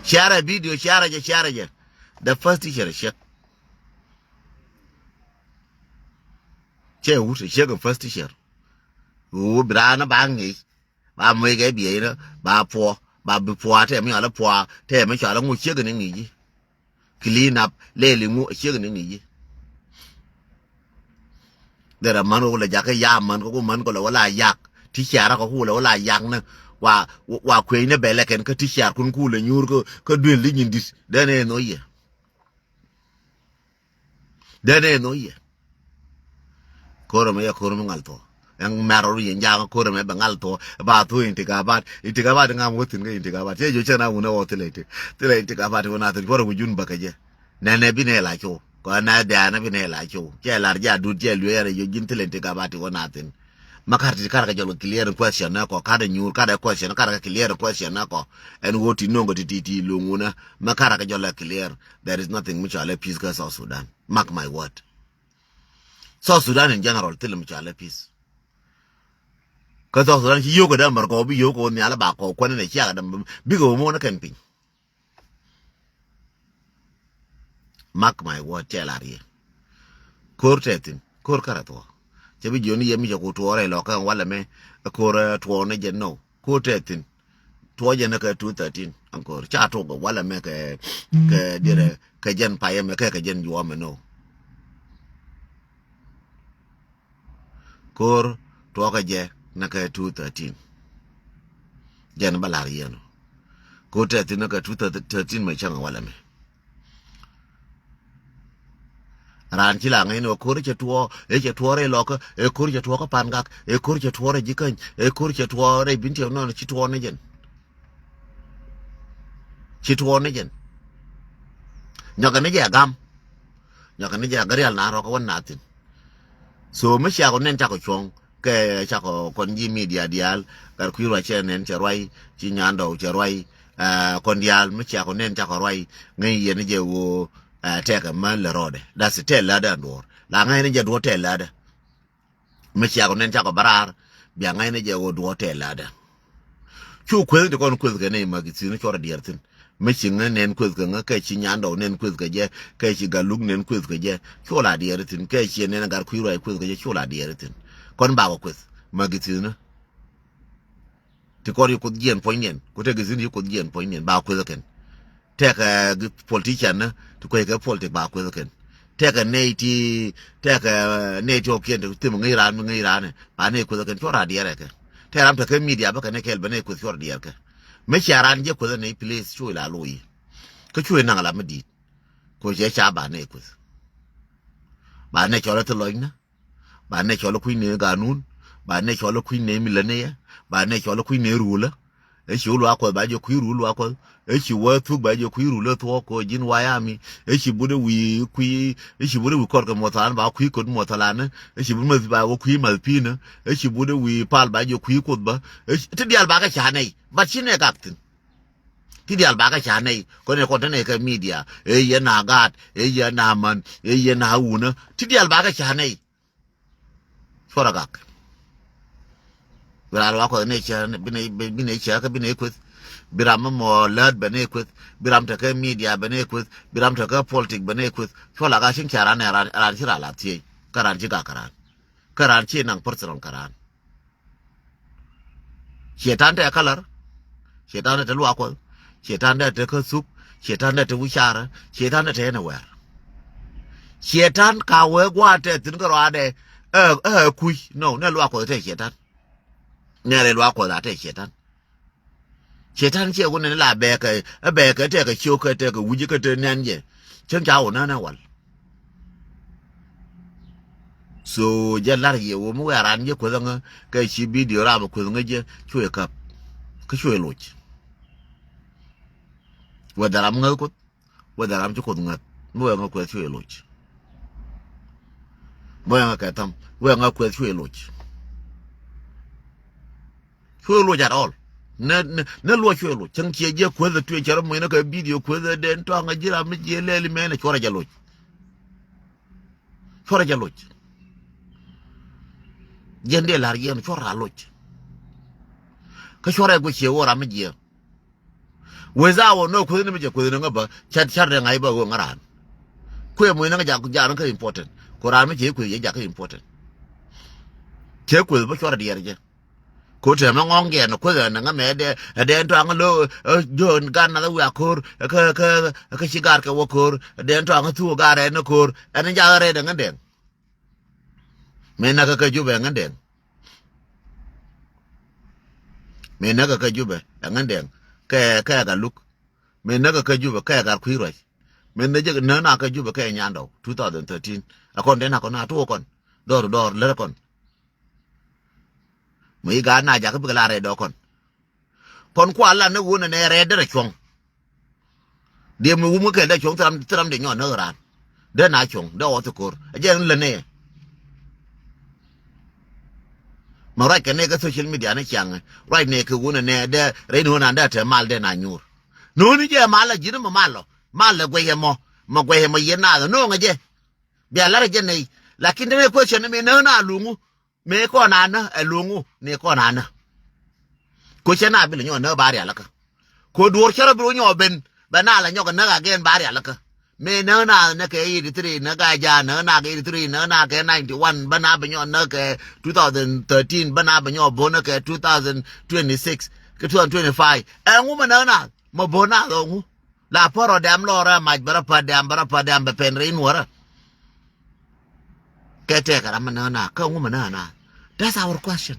Share video share jɛ share jɛ. The first teacher ɛ ciek. Cɛ wut ɛ ciek ɛ first teacher. Ɣöö bi raan ba ŋi̱i̱c ba muec kɛ bieyni ba puɔ ba bi puɔ tɛm mi cɔal i̱ puɔ tɛm mi cɔal i̱ ŋu ciek ni ŋi̱i̱c ji̱. Clean up lɛl i̱ ŋu ciek ni ŋi̱i̱c ji̱. Derɛ män kɛ kulɛ jakä ya män kɛ ku män kɛ lɛ wä la yak ti ciaarä kɛ ku lɛ wä la yak ni. Wa wa kuecni bɛlɛ kɛn kä ti ciaar kun ku lɛ nyuur kä duel di nyin di̱t den ɛ nhɔ yɛ. Dee nɛ nɔ yɛ. Ko̱r ɛmɛ yɛ ko̱r mi ŋal thuɔ̱k. Ɛn mɛr rɔ yɛn ja̱a̱ŋ ko̱r ɛmɛ bɛ ŋal thuɔ̱k. Ba thuɔ̱k intikabat. Intikabat ŋam wä thi̱n kä intikabat. Cɛ jiɔ cɛ na wun ɛ wä thilɛ inti. Thilɛ intikabat wä na thi̱n kuɔrɛ wi̱c jun bäkɛ jɛ. Nɛnɛ bi nɛ la cow. Kɔ na dɛɛnɛ bi nɛ la cow. Cɛ lar jɛ adut cɛ luee yɛn ɛ jiɔ ji̱n thilɛ intikabat wä na thi̱n. Ma kar ti kar kɛ jɔl kɛ clear question nɛ kɔ kar ɛ nyuur kar ɛ question kar kɛ clear question nɛ kɔ. Ɛn wä ti no̱ŋ kɛ ti ti ti lo̱ŋ wunä. Ma kar kɛ jɔl kɛ clear. There is nothing mi cɔalɛ peace kä South Sudan. Mark my word. South Sudan in general thil mi cɔalɛ peace. Kä South Sudan ci yio̱k kɛ dämär kɔ bi yio̱k kɛ wä nhial ba kɔ kuɛn in ɛ ciak däm bikɛ wä muɔn kɛn piny. Mark my word cɛ lar yɛ. Ko̱r tɛ thi̱n ko̱r kärɛ thuɔ̱k. Cɛ bi jiɔni yɛ mi cɛ ku tuɔɔrɛ lɔ kɛ walɛ mɛ ko̱r tuɔɔr ni jɛ no. Ko̱r tɛ thi̱n. Tuɔɔcɛ ni kɛ two thirteen aŋ ko̱r ca tok walɛ mɛ kɛ kɛ dirɛ kɛ jɛn payɛ mɛ kɛ kɛ jɛn juɔmɛ no. Ko̱r tuɔɔkɛ jɛ ni kɛ two thirteen. Jɛn bä la̱r yɛn ɔ. Ko̱r tɛ thi̱n ni kɛ two thirteen mɛ cäŋ walɛ mɛ. Raan ci la ŋäcni ɣöö ko̱r cɛ tuɔɔk ëë cɛ tuɔɔk rɛy lɔkä ëë ko̱r cɛ tuɔɔk kä pa̱n gak ëë ko̱r cɛ tuɔɔk rɛy ji̱ käny ëë ko̱r cɛ tuɔɔk rɛy bin tiɛw nɔn ci tuɔɔk ni jɛn. Ci tuɔɔk ni jɛn. Nyɔkɛ ni jɛ gam. Nyɔkɛ ni jɛ gärial na rɔk wä na thi̱n. So mi ciakɔ nɛn cakɔ cuɔ̱ŋ kɛ cakɔ kɔn ji̱ media diaal. Gat kui̱ ruac cɛ nɛn cɛ ruac ci nyandɔw cɛ ruac. Kɔn diaal mi ciakɔ nɛn cakɔ ruac ŋäc yɛn jɛ ɣöö tɛkɛ män lɛ rɔɔdɛ. That's it, tɛl lätdä ɛn duɔ̱ɔ̱r la ŋäc ni jɛ duɔ̱ɔ̱r tɛl lätdä. Mi ciakɔ nɛn cakɔ bä raar bia ŋa̱cnɛ jɛ ɣöö duɔ̱ɔ̱r tɛɛl la̱tdä. Cu kueth ti kɔn kueth kɛ nɛy ma̱k thi̱n cuɔr diɛɛr thi̱n. Mi ci ŋä nɛn kueth kɛ ŋä kɛ ci nyandɔw nɛn kueth kɛ jɛ kɛ ci galuk nɛn kueth kɛ jɛ. Cu la diɛɛr thi̱n kɛ ci nɛn gat kui̱ ruac kueth kɛ jɛ cu la diɛɛr thi̱n. Kɔn bakɔ kueth. Ma githithnä ti kɔr yi Kuoth jiɛn puɔ̱nyniɛn, ku tɛk githithnä yi Kuoth jiɛn puɔ̱nyniɛn, ba kueth kɛn. Tɛkɛ gi politician ni ti kueckɛ politik, ba kueth kɛn. Tɛkɛ nɛy ti, tɛkɛ nɛy ti ɣɔ̱kiɛn ti thim ŋäc raan mi ŋäc raan, ba nɛy kueth kɛn, cuɔr a diɛɛr ɛ kɛ. Tɛk ram tekɛ media bä kɛn ɛ kɛl bɛ nɛy kueth cuɔr diɛɛr kɛ. Mi cia raan jɛ kueth ɛ nɛy, please, cuɛ la loc. Kä cuɛ naŋ la mi di̱i̱t. Ku cɛ ca ba nɛy kueth. Ba nɛy cɔl ɛ thi lɔcnä. Ba nɛ cɔl kui̱ ni ganun. Ba nɛ cɔl kui̱ ni milaniya. Ba nɛ cɔl kui̱ ni rulä. Ɛ ci wä luaak Kuɔth ba jɛ kui̱ rul luaak Kuɔth. Ɛ ci wä thuk ba jɛ kui̱ rul ɛ thuɔk kɔ ji̱n wayami. Ɛ ci but ɛ wi̱i̱ kui̱, ɛ ci but ɛ wi̱i̱ kɔr kɛ muɔthalan ba kui̱ kot muɔthalan. Ɛ ci but mäth ba wä kui̱ math pi̱nä. Ɛ ci but ɛ wi̱i̱ pal ba jɛ kui̱ Kuoth ba. Ɛ ci, ti diaal ba kɛ ca nɛy. But ci nɛ gak thi̱n. Ti diaal ba kɛ ca nɛy. Kɔn ɛ kɔn te nɛy kɛ media. Ɛ yɛ na gaat. Ɛ yɛ na man. Ɛ yɛ na wunä. Ti diaal ba kɛ ca nɛy. Cuɔr a gak. Bi ram luaak Kuɔth ni cɛ, bi ni, bi ni cɛ kä bi ni kueth. Bi ram mi mɔ lät bɛ ni kueth. Bi ram tekɛ media bɛ ni kueth. Bi ram tekɛ politik bɛ ni kueth. Cuɔr a gak cin ca ran ɛ ran, ran ci ran la thiec. Kä ran ci gak kä ran. Kä ran ci naŋ personal kä ran. Cietan tɛ kalar. Cietan tɛ luaak Kuɔth. Cietan tɛ tɛ kä thuk. Cietan tɛ tɛ wi̱carä. Cietan tɛ tɛ ɛn wɛr. Cietan ka wee gua̱a̱r tɛ thi̱n kä ruaadɛ. Ɛ, ɛ, kuc. No, nɛ luaak Kuɔth tɛ cietan. Nɛ rɛ luaak Kuɔth a tɛ cietan. Cietan ciɛ wun ni la bɛɛkɛ, ɛ bɛɛkɛ tɛ kɛ ciok kɛ tɛ kɛ wi̱c kɛ tɛ nɛn jɛ. Cieŋ ca wun nɛn ɛ wal. So jɛ lar yɛ wä mi wɛ ran jɛ kueth ŋä kɛ ci video ram kueth ŋä jɛ cuɛ kap. Kä cuɛ loc. Wɛ dhɛ ram ŋäth Kuoth, wɛ dhɛ ram ci Kuoth ŋäth. Mi wɛ ŋä kueth cuɛ loc. Mi wɛ ŋä kɛ tham, wɛ ŋä kueth cuɛ loc. Cuɛ loc at all. Nɛ, nɛ, nɛ luɔc cuɛ loc. Cäŋ ciɛ jiɛ kueth tuɛ cɛ rɔ mucnä kɛ video kueth den tɔaŋ a ji̱ ram mi jiɛ lɛli mɛn cuɔrɛ jɛ loc. Cuɔrɛ jɛ loc. Jiɛn dee la̱r jiɛn cuɔrɛ a loc. Kä cuɔrɛ guic ciɛ wä ram mi jiɛ. Wee za wä nɔ kueth ni mi jɛ kueth ni ŋä bä cat car dee ŋa̱c bä wä ŋä raan. Kuɛ mucnä ŋä jak jak ni kä important. Ku raan mi ciɛ kueth yɛ jak kä important. Cɛ kueth bä cuɔrɛ diɛɛr jɛ. Ko tɛmɛ ŋɔŋ jɛ ni kueth ɛn ŋä mɛ dɛ, ɛ dɛ tɔaŋ lo, ɛ, John gan na wiak ko̱r, ɛ, kä, kä, kä ci gar kɛ wä ko̱r, ɛ dɛ tɔaŋ thu gar ɛn ko̱r, ɛn jath rɛd ɛ ŋä dɛŋ. Mɛ näk kä Jubɛ ɛ ŋä dɛŋ. Mɛ näk kä Jubɛ ɛ ŋä dɛŋ. Kɛ, kɛ Gat Luk. Mɛ näk kä Jubɛ kɛ Gat Kui̱ Ruac. Mɛ näk jɛ näk na kä Jubɛ kɛ Nyandɔw two thousand thirteen. Ɛ kɔn dɛn a kɔn a tuɔ kɔn. Dɔr dɔr lär kɔn. Mi i̱ gaat na jakä bikɛ la rɛy dɔɔk kɔn. Kɔn kua la ni wun ɛnɛ rɛy derɛ cuɔ̱ŋ. Diɛ mi wum kä kɛl dee cuɔ̱ŋ thil ram, thil ram dee nyɔk näk raan. Dee na cuɔ̱ŋ, dee ɣɔth i̱ ko̱r. Ɛ jɛn lä nɛy. Ma ruac kɛ nɛy kä social media ni ciaŋ. Ruac nɛy kɛ wun ɛnɛ dee rɛy ni wun an dee te mal dee na nyuur. Ni wun i̱ jɛ mal a ji̱n mi mal ɔ. Mal ɛ guɛy ɛmɔ. Ma guɛy ɛmɔ yɛn naath ɛ no̱o̱ŋ ɛ jɛ. Bia lar ɛ jɛ nɛy. Lakin te nɛy question ni mi näk na luŋu. Mëë kɔn anä ɛ luŋu ni kɔn anä. Ko cɛ na bi lɛ nyɔk näk ba rialikä. Ko duɔ̱ɔ̱r cärä bi rɔ nyɔk ben bɛ na lɛ nyɔk näk again ba rialikä. Mëë näk na näk kɛ eighty three näk a ja näk na kɛ eighty three näk na kɛ ninety one bä na bi nyɔk näk kɛ two thousand thirteen bä na bi nyɔk bo̱n näk kɛ two thousand twenty six kɛ two thousand twenty five. Ɛŋu mɛ näk na mɛ bo̱n na ɛŋu. La pärɔ dɛm lɔrɛ mac bärä pä dɛm bärä pä dɛm bɛ pɛn rin wärä. Kɛ tɛkɛ ram mi näk na kä ŋu mi näk na. That's our question.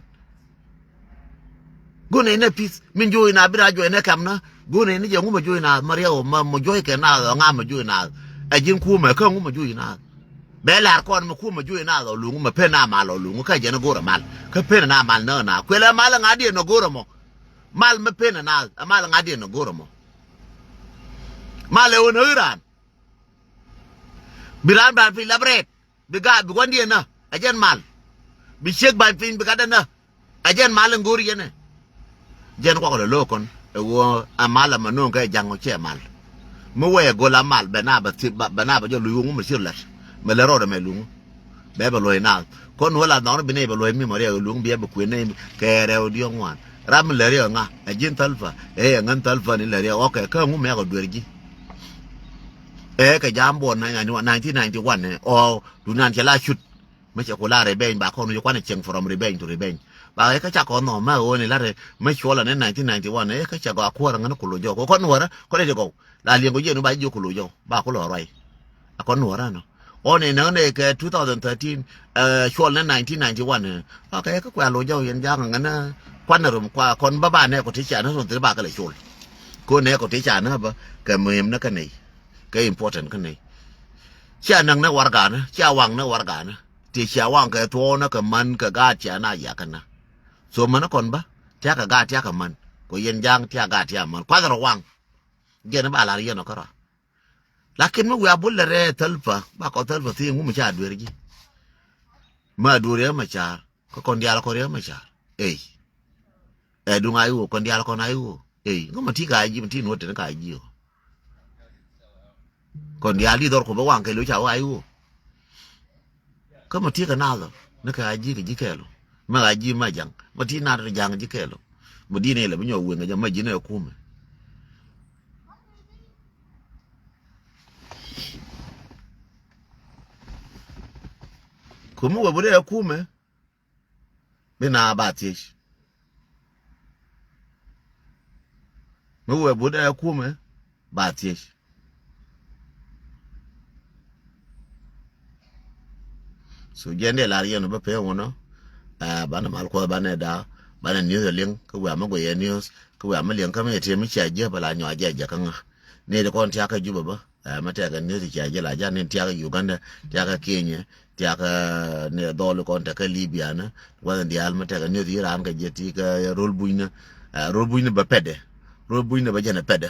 Go̱n ɛn ɛ peace min juɔy na bi na juɔy nɛ kɛm na. Go̱n ɛn jɛ ŋu mi juɔy na ma riɛw ma mi juɔy kɛ na ŋa mi juɔy na. Ɛ ji̱n kumɛ kä ŋu mi juɔy na. Bɛ lar kɔn mi kumɛ juɔy na ɔ luŋ mi pen na mal ɔ luŋ kä jɛn go̱rɛ mal kä pen na mal näk na kuɛlɛ mal ŋa diɛ nɔ go̱rɛ mɔ. Mal mi pen na mal ŋa diɛ nɔ go̱rɛ mɔ. Mal ɛ wä näk iran. Bi raan ba̱a̱n piny lap rɛɛt bi gaat bi gua̱ndiɛn nä ɛ jɛn mal. Bi ciek ba̱a̱n piny bi gatdä nä ɛ jɛn mal in go̱o̱r yɛn ɛ. Jɛn kuak lɛ lo̱o̱k kɔn ɛ ɣöö ɛ mal ɛmɛ no̱o̱ŋ kɛ ja̱ŋ ɔ ciɛ mal. Mi wee go̱l a mal bɛ na bɛ thip bɛ na bɛ jɔ luc wä ŋu mi cir lät mɛ lɛ rɔɔdɛ mɛ luŋ. Bɛ bɛ luɔ̱c naath kɔn wä la nhɔkni bi nɛy bɛ luɔ̱c mi mɔ riɛk luŋ biɛ bɛ kuën nɛy kɛ rɛw diɔ̱k ŋuan. Ram mi lɛ riɛk ŋa ɛ ji̱n thälpa ɛ ɛ ŋän thälpa ni lɛ riɛk ɣɔkɛ kä ŋu mɛk ɔ duer ji̱. Ɛ kɛ jam buɔn nineteen ninety one ɛ ɔ dunan cɛ la cut. Mi cɛ ku la revenge ba kɔn wi̱c kuanɛ cieŋ from revenge to revenge. Ba ɛ kä ca kɔn nhɔm mɛ ɣöö ni lat ɛ mɛ cuɔl ɛ ni nineteen ninety-one ɛ kä ca gɔaa kuäär ɛ ŋän Kulu Jɔw. Kɛ kɔn Nuäärä kɔn ɛ ti gɔw. La liɛŋ kɔ jiɛn ba jiök Kulu Jɔw. Ba kulɔ ruac. A kɔn Nuäärä nɔ. Ɔ ni nɛ ni kɛ two thousand thirteen, ɛ, cuɔl ni nineteen ninety-one ɛ. Ba kɛ kä kuɛ Kulu Jɔw yɛn ja̱a̱ŋ ɛ ŋän kuan ɛ rum kua kɔn ba ba nɛ kɔ ti ca ni rum thil ba kɛ lɛ col. Ko nɛ kɔ ti ca ni ba kɛ muhim ni kä nɛy. Kɛ important kä nɛy. Cia näk ni warɛganä, cia waŋ ni warɛganä. Ti cia waŋ kɛ thuɔɔnä kɛ män kɛ gaat cia na yakä nä. So män kɔn bä, tiakɛ gaat tiakɛ män. Kɔ yɛn ja̱a̱ŋ tiakɛ gaat tiakɛ män. Kuath rɔ waŋ. Jɛn ba lar yɛn ɔ kärɔa. Lakin mi wiaa bul lɛ rɛɛ thäl pä, ba kɔ thäl pä thi̱i̱ŋ wum ca duer ji̱. Ma duer yɛ ma ca̱a̱r, kä kɔn diaal kɔn yɛ ma ca̱a̱r. Ey. Ɛ duŋ a i̱ ɣöö kɔn diaal kɔn a i̱ ɣöö. Ey, ŋä ma ti ka a ji̱ ma ti nuɔ̱t teni ka a ji̱ ɣöö. Kɔn diaal di dhɔr ku bä waŋ kɛ lo ca wä a i̱ ɣöö. Kä ma ti kɛ naath ɔ, ni kɛ a ji̱ kɛ ji̱ kɛɛl ɔ. Mɛ a ji̱ ma ja̱ŋ, ma ti naath ɔ ja̱ŋ ji̱ kɛɛl ɔ. Ma di ni lɛ bi nyɔk weŋ kɛ jɛ ma ji̱ ni ɛ kumɛ. Kumi wä bi dee ɛ kumɛ. Bi na ba thiec. Mi wee but ɛ kumɛ ba thiec. So jɛn dee lar yɛn bä pee wunɔ. Ɛ, banɛ mal kuɔth banɛ da, banɛ news ɛ liŋ kä wiaa mi guɛ yɛ news kä wiaa mi liŋ kä mi yɛ tiɛ mi cia jiɛ bɛ la nyɔa jɛ jɛ kä ŋa. Ni di kɔn tiakä Jubɛ bä. Ɛ, mɛ tɛkɛ ni ti cia jɛ la ja ni tiakä Uganda, tiakä Kenya, tiakä ni dhɔl kɔn tɛkɛ Libya ni. Wala diaal mɛ tɛkɛ ni ti ran kɛ jɛ ti kɛ rol buny ni. Ɛ, rol buny ni bɛ pɛdɛ. Rol buny ni bɛ jɛn pɛdɛ.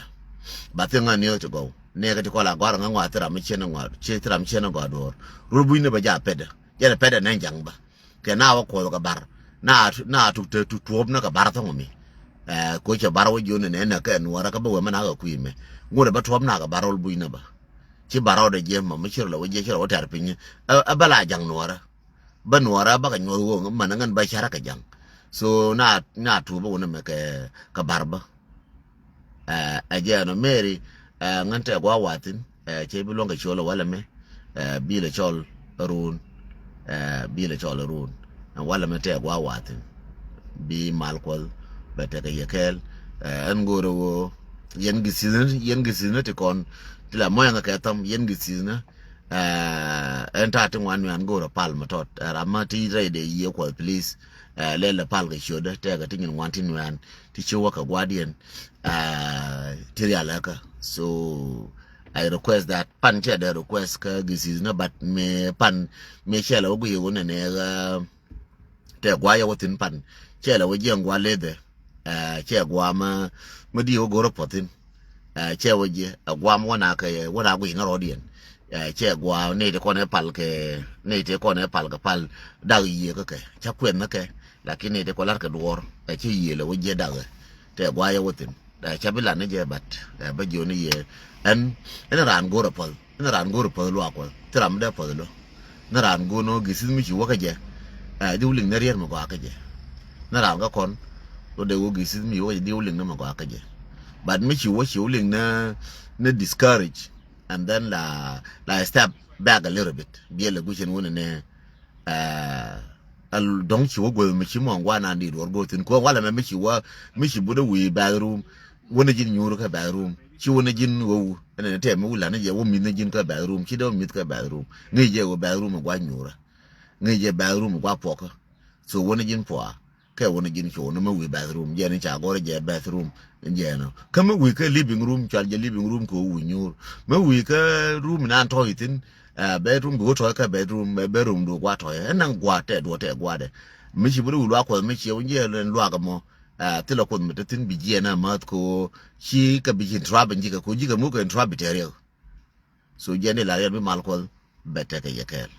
Ba thiŋ ŋa ni ti gɔw. Ni kɛ ti kɔla gɔr ŋa ŋwa thiram cien ŋwa, ci thiram cien ŋwa duɔr. Rol buny ni bɛ ja pɛdɛ. Jɛn pɛdɛ nɛ jaŋ ba. Kɛ na wä kuɔth kɛ bar. Na, na tuk te, tuk tuɔp na kɛ bar thɔŋ mi. Ɛ, ko cɛ bar wä jion nɛ nɛ kɛ nuɔrä kä bä wä mɛ na kɛ kui̱ mɛ. Ŋut bä tuɔp na kɛ bar wä bui̱ na bä. Ci bar wä dɛ jiɛ mɔ mi ci rɔ lɛ wä jiɛ ci rɔ wä tɛr piny. Ɛ, ɛ bä la jaŋ nuɔrä. Bä nuɔrä bä kɛ nyuɔth wä mɛ na ŋän bä carä kɛ jaŋ. So na, na tuɔp bä wä nɛ mɛ kɛ, kɛ bar bä. Ɛ, ɛ jɛ ɛnɔ Mary, ɛ, ŋän tɛ gua wathin, ɛ, cɛ bi luɔ̱ŋ kɛ col walɛ mi, ɛ, bi lɛ cɔl run, ɛ, bi lɛ cɔl run. Ɛ, walɛ mi tɛ gua wathin. Bi mal kuɔth, bɛ tɛ kɛ yɛ kɛɛl. Ɛ, ɛn go̱o̱rɛ woo, yɛn gi thi̱thni, yɛn gi thi̱thni ti kɔn, ti la mɔyɛ ŋä kɛ tham, yɛn gi thi̱thni. Ɛ, ɛn ta̱a̱ ti ŋuan nuɛn go̱o̱rɛ pal mi tɔt. Ɛ, ram ma ti rɛy dee yiëë kuɔth, please. Ɛ, lɛl lɛ pal kɛ ciötdä, tɛkɛ ti nyin ŋuan ti nuɛn. Ti ci wä kɛ gua̱diɛn, ah, ti rial ɛ kä. So I request that pan cɛ dee request kä gi thi̱thni, but mi pan mi cɛ lɛ wä guiy wä nɛnɛ, ah, tɛ gua̱a̱ yɛ wä thi̱n pan cɛ lɛ wä jiɛn gua̱a̱ lethɛ. Ah, cɛ gua̱a̱ mä, mä di wä go̱rä puɔ̱thi̱n. Ah, cɛ wä jiɛ, ah, gua̱a̱ mä wä na kɛ, wä na guiy ŋä rɔ̱diɛn. Ɛ, cɛ gua ni ti kɔn ɛ pal kɛ, ni ti kɔn ɛ pal kɛ pal dak yiëë kä kɛ. Ca kuɛn ni kɛ, lakin ni ti kɔn lar kɛ duɔr. Ɛ, ci yiëë lɛ wä jiɛ dak ɛ. Tɛ gua yɛ wä thin. Ɛ, ca bi lan ni jɛ bat. Ɛ, bä jiɔ ni yɛ. Ɛn, ɛn raan go̱r ɛ päth. Ɛn raan go̱r ɛ päth luaak kuɔth. Ti ram dee päth lo. Ni raan go̱r ni wä gi thi̱th mi ci wä kä jɛ. Ɛ, di wä liŋ ni riɛr mi gɔaa kä jɛ. Ni raan kä kɔn. Lo dee wä gi thi̱th mi wä kä jɛ di wä liŋ ni mi gɔaa kä jɛ. But mi ci wä ci wä liŋ ni, ni discourage. And then la, la step back a little bit. Biɛl la guicin wuni ni, eh, a dɔŋ ci wä guäth mi ci mɔŋ guan an di duɔr go̱o̱thin kuɔ walɛ mɛ mi ci wä, mi ci budä wi̱i̱ bathroom. Wuni ji̱n nyuur kä bathroom. Ci wuni ji̱n wä wu. Ɛn ni tɛm mi wula ni jɛ wä mi̱th ni ji̱n kä bathroom. Ci dee wä mi̱th kä bathroom. Ŋi̱i̱c jɛ wä bathroom a gua nyuurä. Ŋi̱i̱c jɛ bathroom a gua puɔkä. So wuni ji̱n puɔa. Kɛ wä ni ji̱n cuɔ ni mi wi̱i̱ bathroom, jɛ ni ca gɔr jɛ bathroom, jɛ nɔ. Kä mi wi̱i̱ kä living room, cual jɛ living room kɛ wä wi̱i̱ nyuur. Mi wi̱i̱ kä room nan tɔ̱ ithin, eh, bedroom bi wä tɔ̱ kä bedroom, eh, bedroom du gua tɔ̱. Ɛn naŋ gua tɛ duɔ tɛ gua dɛ. Mi ci bi ri wi̱i̱ luak kuɔth mi ci wä jɛ luak mɔ, eh, thilɛ kuɔth mi te thin bi jiɛ na math ko ci kä bi ci trap jikä ko jikä mu kɛ trap bi tɛ riɛk. So jɛ ni la riɛk bi mal kuɔth bɛ tɛ kɛ yɛ kɛɛl.